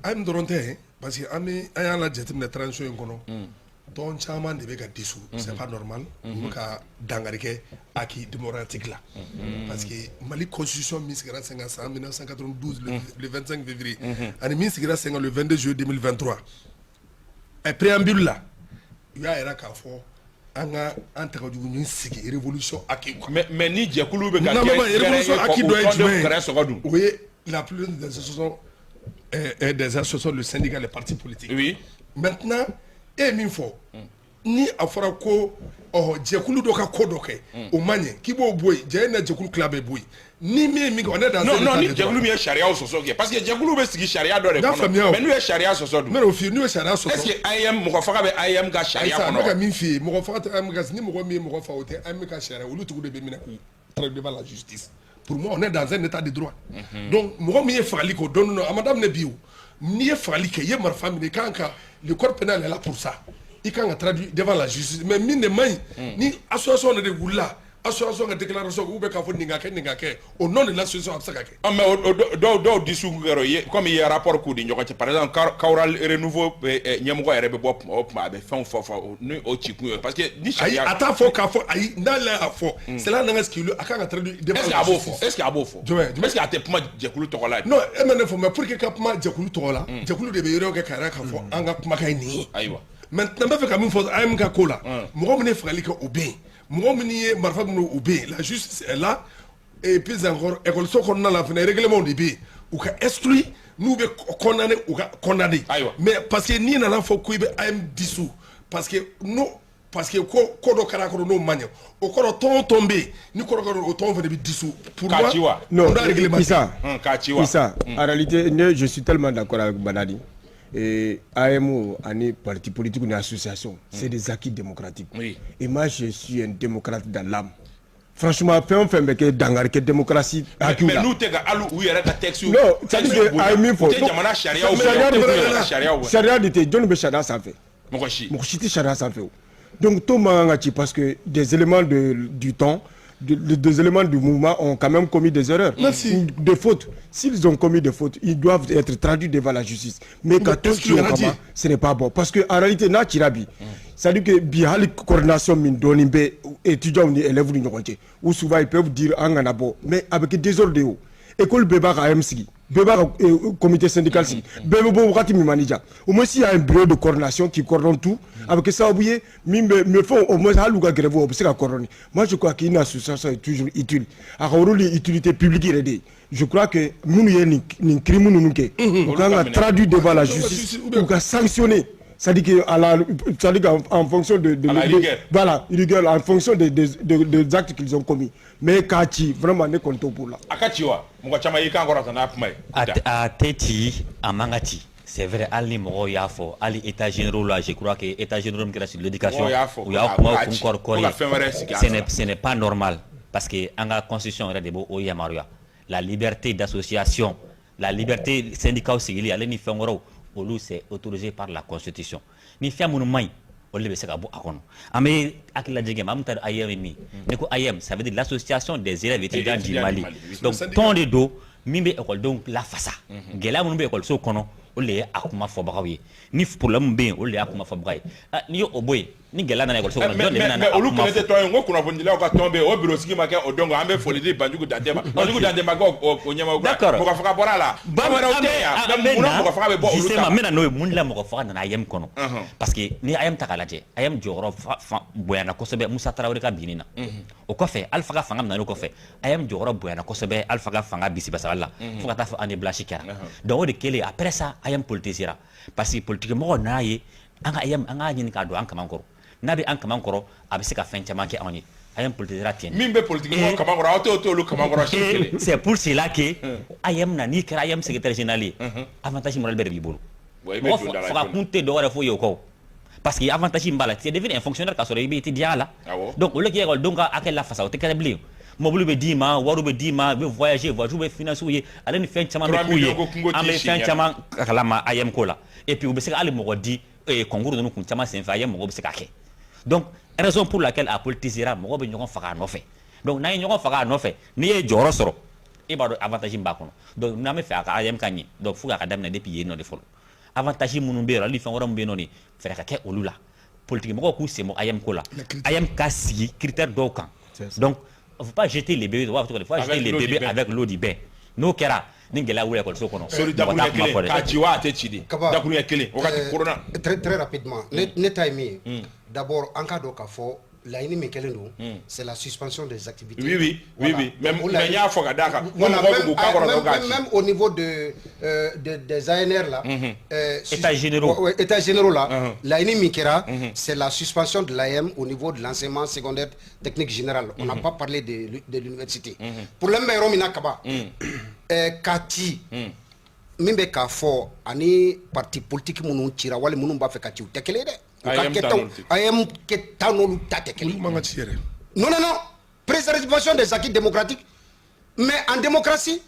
AEEM dɔrɔn tɛ, parce que an bɛ an y'a la jateminɛ transition in kɔnɔ, tɔn caman de bɛ ka dissous. C'est pas normal. U bɛ ka dankari kɛ acquis démocratique la, parce que Mali constitution min sigira sen kan san 1992 le 25 février, ani min sigira sen kan le 22 juillet 2023, préambule la, u y'a yira k'a fɔ an ka an tɛgɛjugu sigi révolution acquis kan. Mais ni jɛkulu bɛ ka Non, kɛ mais révolution acquis dɔ ye jumɛn ye? Kɛrɛ sɔgɔ dun. O ye la plus des associations, des associations, le syndicat, les partis politiques. Maintenant, e ye min fɔ, ni a fɔra ko ɔhɔ jɛkulu dɔ ka ko dɔ kɛ, o man ɲɛ, k'i b'o bɔ yen, jɛ e na jɛkulu tila bɛɛ bɔ yen, ni min ye min kɛ, on est dans Non, un non, état ni de droit. jɛkulu min ye sariyaw sɔsɔ kɛ, parce que jɛkulu bɛ sigi sariya dɔ de N y'a kɔnɔ. faamuya o. Mais n'u ye sariya sɔsɔ dun? Ne y'o f'i ye, n'u ye sariya sɔsɔ. Est ce que AEEM, mɔgɔ faga bɛ AEEM ka sariya Ayisa, n bɛ ka kɔnɔ? min f'i ye, mɔgɔ faga tɛ AEEM ka, ni mɔgɔ min ye mɔgɔ fa, o tɛ AEEM ka sariya, olu tigiw de bɛ minɛ k'u traduire devant la justice. Pour moi, on est dans un état de droit. Donc mɔgɔ min ye fagali kɛ, o dɔnnen don, a ma daminɛ bi o. N'i ye fagali kɛ, i ye marifa minɛ, i kan ka, le code pénal est là pour ça, i kan ka traduire devant la justice. Mais min de man ɲi, ni association de wulila, association ka déclaration ou bɛ k'a fɔ nin ka kɛ, nin ka kɛ, au nom de l'association, a bɛ se ka kɛ. Ah, mais o dɔw dissous kɛra ye, comme i ye rapport k'u ni ɲɔgɔn cɛ, par exemple Kawral Renouveau ɲɛmɔgɔ yɛrɛ bɛ bɔ kuma o kuma, a bɛ fɛnw fɔ fɔ ni o ci kun ye, parce que ni Ayi, sariya a t'a fɔ k'a fɔ ayi, n'ale y'a fɔ, c'est là n'an ka sigi, a kan ka traduire devant Est ce que la a b'o justice. fɔ? Est ce que a b'o fɔ? Jumɛn? Est ce que a tɛ kuma jɛkulu tɔgɔ la? Non, e ma ne fɔ, mais pour que ka kuma jɛkulu tɔgɔ la, jɛkulu de bɛ yɔrɔ kɛ k'a yira k'a fɔ an ka kumakan ye nin ye. Maintenant, n bɛ fɛ ka min fɔ AEEM ka ko la, mɔgɔ min ye fagali kɛ, o bɛ yen, mɔgɔ min ye marifa minɛ, o bɛ yen, la justice est là. Et puis encore, école kɔnɔna la fana, règlement de bɛ yen, u ka exclu, n'u bɛ condamné, u ka condamné. Mais parce que n'i nana fɔ ko i bɛ AEEM dissous parce que n'o, parce que ko ko dɔ kɛra a kɔnɔ n'o ma ɲɛ, o kɔrɔ tɔn o tɔn bɛ yen ni kɔrɔ kɔrɔ, o tɔn fana bɛ dissous pour K'a moi. ci wa? Non, on doit réglementer. Issa, K'a ci wa? Issa, en réalité, je suis tellement d'accord avec Banadi. Et AEEM, ani parti politique ni association, c'est des acquis démocratiques. Et moi, je suis un démocrate dans l'âme. Franchement, fɛn o fɛn bɛ kɛ dankari kɛ démocratie hakɛw Mais la. n'u tɛ ka hali u yɛrɛ ka texte Non, c'est-à-dire que a ye min fɔ. U tɛ jamana sariyaw Sariya u tɛ de jamana sariyaw tɛ, sariya de tɛ. Jɔnni bɛ sariya sanfɛ? Mɔgɔ si. Mɔgɔ si tɛ sariya sanfɛ o. Donc tɔn man kan ka ci parce que des éléments du temps des éléments du mouvement ont quand même commis des erreurs. Merci. Des fautes. S'ils ont commis des fautes, ils doivent être traduits devant la justice. Mais quand tout ci o kama, ce n'est pas bon. Parce que en réalité, n'a cira bi, c'est-à-dire que bi hali coordination min dɔɔnin bɛ étudiants ni élèves ni ɲɔgɔn cɛ, ou souvent ils peuvent dire an kana bɔ, mais a bɛ kɛ désordre de ye o. École bɛɛ b'a ka AEEM sigi, bɛɛ b'a ka comité syndical sigi, bɛɛ bɛ bɔ wagati min man di ja. Au moins s'il y a un bureau de coordination qui coordonne tout, a bɛ kɛ sababu ye min bɛ mais fɛn au moins hali u ka grève o bɛ se ka coordonner. Moi, je crois qu'une association est toujours utile. A ka rôle ye utilité publique yɛrɛ de ye. Je crois que minnu ye nin crime ninnu kɛ, u kan ka traduit devant la justice, u ka sanctionner. C'est-à-dire que à la, c'est-à-dire qu'en en fonction de À la rigueur. Voilà, rigueur, en fonction des actes qu'ils ont commis. Mais k'a ci, vraiment ne kɔni t'o la. A ka ci wa? Mɔgɔ caman y'i kan kɔrɔta n'a kuma ye. A tɛ ci, a man ka ci. C'est vrai, hali ni mɔgɔw y'a fɔ, hali états généraux la, je crois que états généraux min kɛra sur l'éducation, Mɔgɔw y'a fɔ u y'a ko kumaw k'a kun ci, kɔrɔ ko kɔri. ka fɛn wɛrɛ sigi a Ce nɔ la. n'est ce n'est pas normal parce que an ka constitution yɛrɛ de b'o o yamaruya, la liberté d'association, la liberté syndicat sigili, ale ni fɛn wɛrɛw, olu c'est autorisé par la constitution. Ni fɛn minnu man ɲi, olu de bɛ se ka bɔ a kɔnɔ. An bɛ hakililajigin ma, an bɛ taa AEEM ye min ye, ne ko AEEM, ça veut dire l'Association des élèves étudiants du étudiants du Mali. Mali, oui. Donc tɔn de don min bɛ ekɔlidenw lafasa. Gɛlɛya minnu bɛ ekɔliso kɔnɔ, olu de ye a kuma fɔbagaw ye. Ni problème bɛ yen, olu de y'a kuma fɔbaga ye. Ah, n'i y'o bɔ yen, ni gɛlɛya nana ekɔliso kɔnɔ, mais jɔn de bɛ na mais a olu kuma kelen tɛ fɔ? tɔn ye. N ko kunnafonidilaw ka tɔn bɛ yen, o bureau sigi ma kɛ o don. An bɛ foli di Banjugu Dante ma. Banjugu Dante ma kɛ o ɲɛmaa. D'accord. Mɔgɔ faga bɔra a la, fɛn wɛrɛw tɛ yan, mais munna mɔgɔ faga bɛ bɔ olu ta? Justement, n bɛ na n'o ye. Mun de la mɔgɔ faga nana AEEM kɔnɔ? Parce que ni AEEM ta k'a lajɛ, AEEM jɔyɔrɔ bonyana kosɛbɛ Musa Tarawele ka binni na. O kɔfɛ, Alpha ka fanga minɛnen kɔfɛ, AEEM jɔyɔrɔ bonyana kosɛbɛ Alpha ka fanga bisibasali la, fo ka taa fɔ année blanche kɛra. Donc o de kɛlen, après ça, AEEM politisera parce que politique mɔgɔw nana ye an ka AEEM, an k'a ɲini k'a don an kaman kɔrɔ. N'a bɛ an kaman kɔrɔ, a bɛ se ka fɛn caman kɛ anw ye. AEEM politisera ten. Min bɛ politique mɔgɔ kaman kɔrɔ, aw t'o t'olu kaman kɔrɔ si kelen. Et c'est pour cela que AEEM na, n'i kɛra AEEM secrétaire général ye, avantage moral bɛɛ de b'i bolo. Bon, i bɛ Mɔgɔ don da la faga joona. kun tɛ dɔwɛrɛ foyi ye o kɔ, parce que avantage min b'a la, tu es devenu un fonctionnaire k'a sɔrɔ i bɛ étudiant la. Donc au lieu que ekɔlidenw ka hakɛ lafasa, o tɛ kɛ bilen. Mobili bɛ d'i ma, wariw bɛ d'i ma, i bɛ voyager, voyage bɛ financer u ye, ale ni fɛn caman bɛ 3 k'u ye. millions ko kungo An t'i bɛ si fɛn ɲɛna. caman kalama AEEM ko la. Et puis u bɛ se ka hali mɔgɔ di concours ninnu kun caman senfɛ, AEEM mɔgɔw bɛ se k'a kɛ. Donc raison pour laquelle a politisera, mɔgɔw bɛ ɲɔgɔn faga a nɔfɛ. Donc n'an ye ɲɔgɔn faga a nɔfɛ, n'i ye jɔyɔrɔ sɔrɔ, e b'a dɔn avantage min b'a kɔnɔ. Donc n'an bɛ fɛ a ka AEEM ka ɲɛ, donc fo k'a ka daminɛ depuis yen nɔ de fɔlɔ. Avantage minnu bɛ yen nɔ, hali fɛn wɛrɛ min bɛ yen nɔ, nin fɛɛrɛ ka kɛ olu la. Politique mɔgɔw k'u sen bɔ AEEM ko la. AEEM ka sigi critère dɔw kan. Donc faut pas jeter les bébés, o b'a fɔ cogo di, faut pas jeter Avec les l'eau du bébés bain. avec l'eau du bain. N'o kɛra, ni gɛlɛya wuli ekɔliso kɔnɔ, Sori mɔgɔ t'a dakuruɲɛ kuma fɔ kelen dɛ. k'a ci wa, a tɛ ci de? Kaba, Dakuruɲɛ kelen wagati korona. Très très rapidement, ne ta ye min ye, d'abord an k'a dɔn k'a fɔ laɲini min kɛlen don, c'est la suspension des activités. Oui, mais O mais laɲini- n y'a fɔ ka d'a kan. Voilà, Mɔgɔw même, b'u kan kɔrɔ dɔrɔn k'a même, ci. même au niveau des ANR là, États généraux. Ouais, états généraux là, laɲini min kɛra, c'est la suspension de l'AEEM au niveau de l'enseignement secondaire technique général. On n'a pas parlé de l'université. Problème bɛ yɔrɔ min na, Kaba, k'a ci min bɛ k'a fɔ ani parti politique minnu cira wali minnu b'a fɛ ka ci, u tɛ kelen ye dɛ. U ka AEEM ta kɛtaw n'olu tɛ. AEEM kɛta n'olu ta tɛ kelen Olu ye. man ka ci yɛrɛ. Non, non, non. Préservation des acquis démocratiques. Mais en démocratie,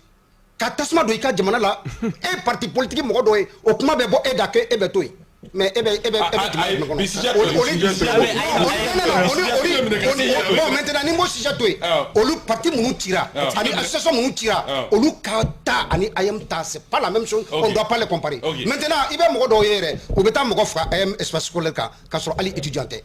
ka tasuma don i ka jamana la, e parti politique mɔgɔ dɔ ye, o kuma bɛ bɔ e da k'e bɛ to yen. Mais e bɛ jamana jumɛn kɔnɔ? Bi sujet to yen, Olu sujet to yen. Non, non, non, olu, bon, maintenant ni n b'o sujet to yen, olu parti minnu cira ani association minnu cira, olu ka ta ani AEEM ta, c'est pas la même chose. On doit pas les comparer. Maintenant, i bɛ mɔgɔ dɔw ye yɛrɛ, u bɛ taa mɔgɔ faga AEEM espace scolaire kan k'a sɔrɔ hali étudiant tɛ.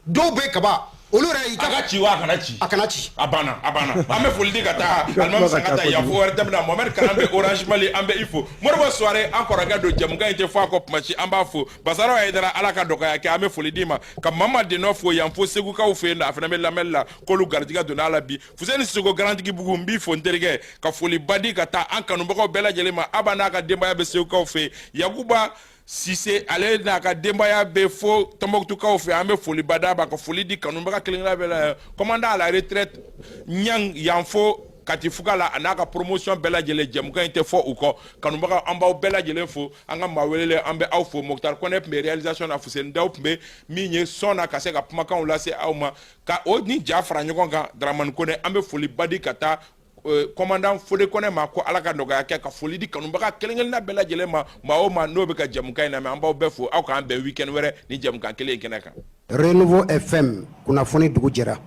Dɔw bɛ Kaba, olu yɛrɛ i A ka ci wa, a kana ci? A kana ci. A banna, a banna. An bɛ foli di ka taa Alimami Sangata yan fo wɛrɛ daminɛ. Mohamed Kalan bɛ Orange Mali, an bɛ i fo. Moribo Suware, an kɔrɔkɛ don, jamukan in tɛ fɔ a kɔ kuma si, an b'a fo. Basaraw Hayidara, Ala ka dɔgɔya kɛ, an bɛ foli d'i ma. Ka Mama Denɔ fo yan fo Segukaw fɛ yen nɔ, a fana bɛ lamɛnli la, k'olu garijɛgɛ donna a la bi. Fuseni Sisoko Garantigi Bugu, n b'i fo n terikɛ. Ka foliba di ka taa an kanubagaw bɛɛ lajɛlen ma. Aba n'a ka denbaya bɛ Segukaw fɛ yen. Yakuba Sise, ale n'a ka denbaya bɛ fo Tɔnbɔkutukaw fɛ, an bɛ foliba d'a ma. Ka foli di kanubaga kelen kelen bɛɛ la. Commandant à la retraite Ɲang yan fo. Kati fuga la a n'a ka promotion bɛɛ lajɛlen, jɛmukan in tɛ fɔ u kɔ. Kanubagaw, an b'aw bɛɛ lajɛlen fo. An ka maa welelen, an bɛ aw fo. Moctar Kɔnɛ tun bɛ réalisation na, Fuseni Daw tun bɛ min ye son na ka se ka kumakanw lase aw ma ka o ni ja fara ɲɔgɔn kan. Dramani Kɔnɛ, an bɛ foliba di ka taa commandant Fode Kɔnɛ ma, ko Ala ka nɔgɔya kɛ. Ka foli di kanubaga kelen-kelenna bɛɛ lajɛlen ma, maa o maa n'o bɛ ka jɛmukan in lamɛn, an b'aw bɛɛ fo. Aw k'an bɛn week-end wɛrɛ ni jɛmukan kelen in kɛnɛ kan. Renouveau FM, kunnafoni dugu jɛra.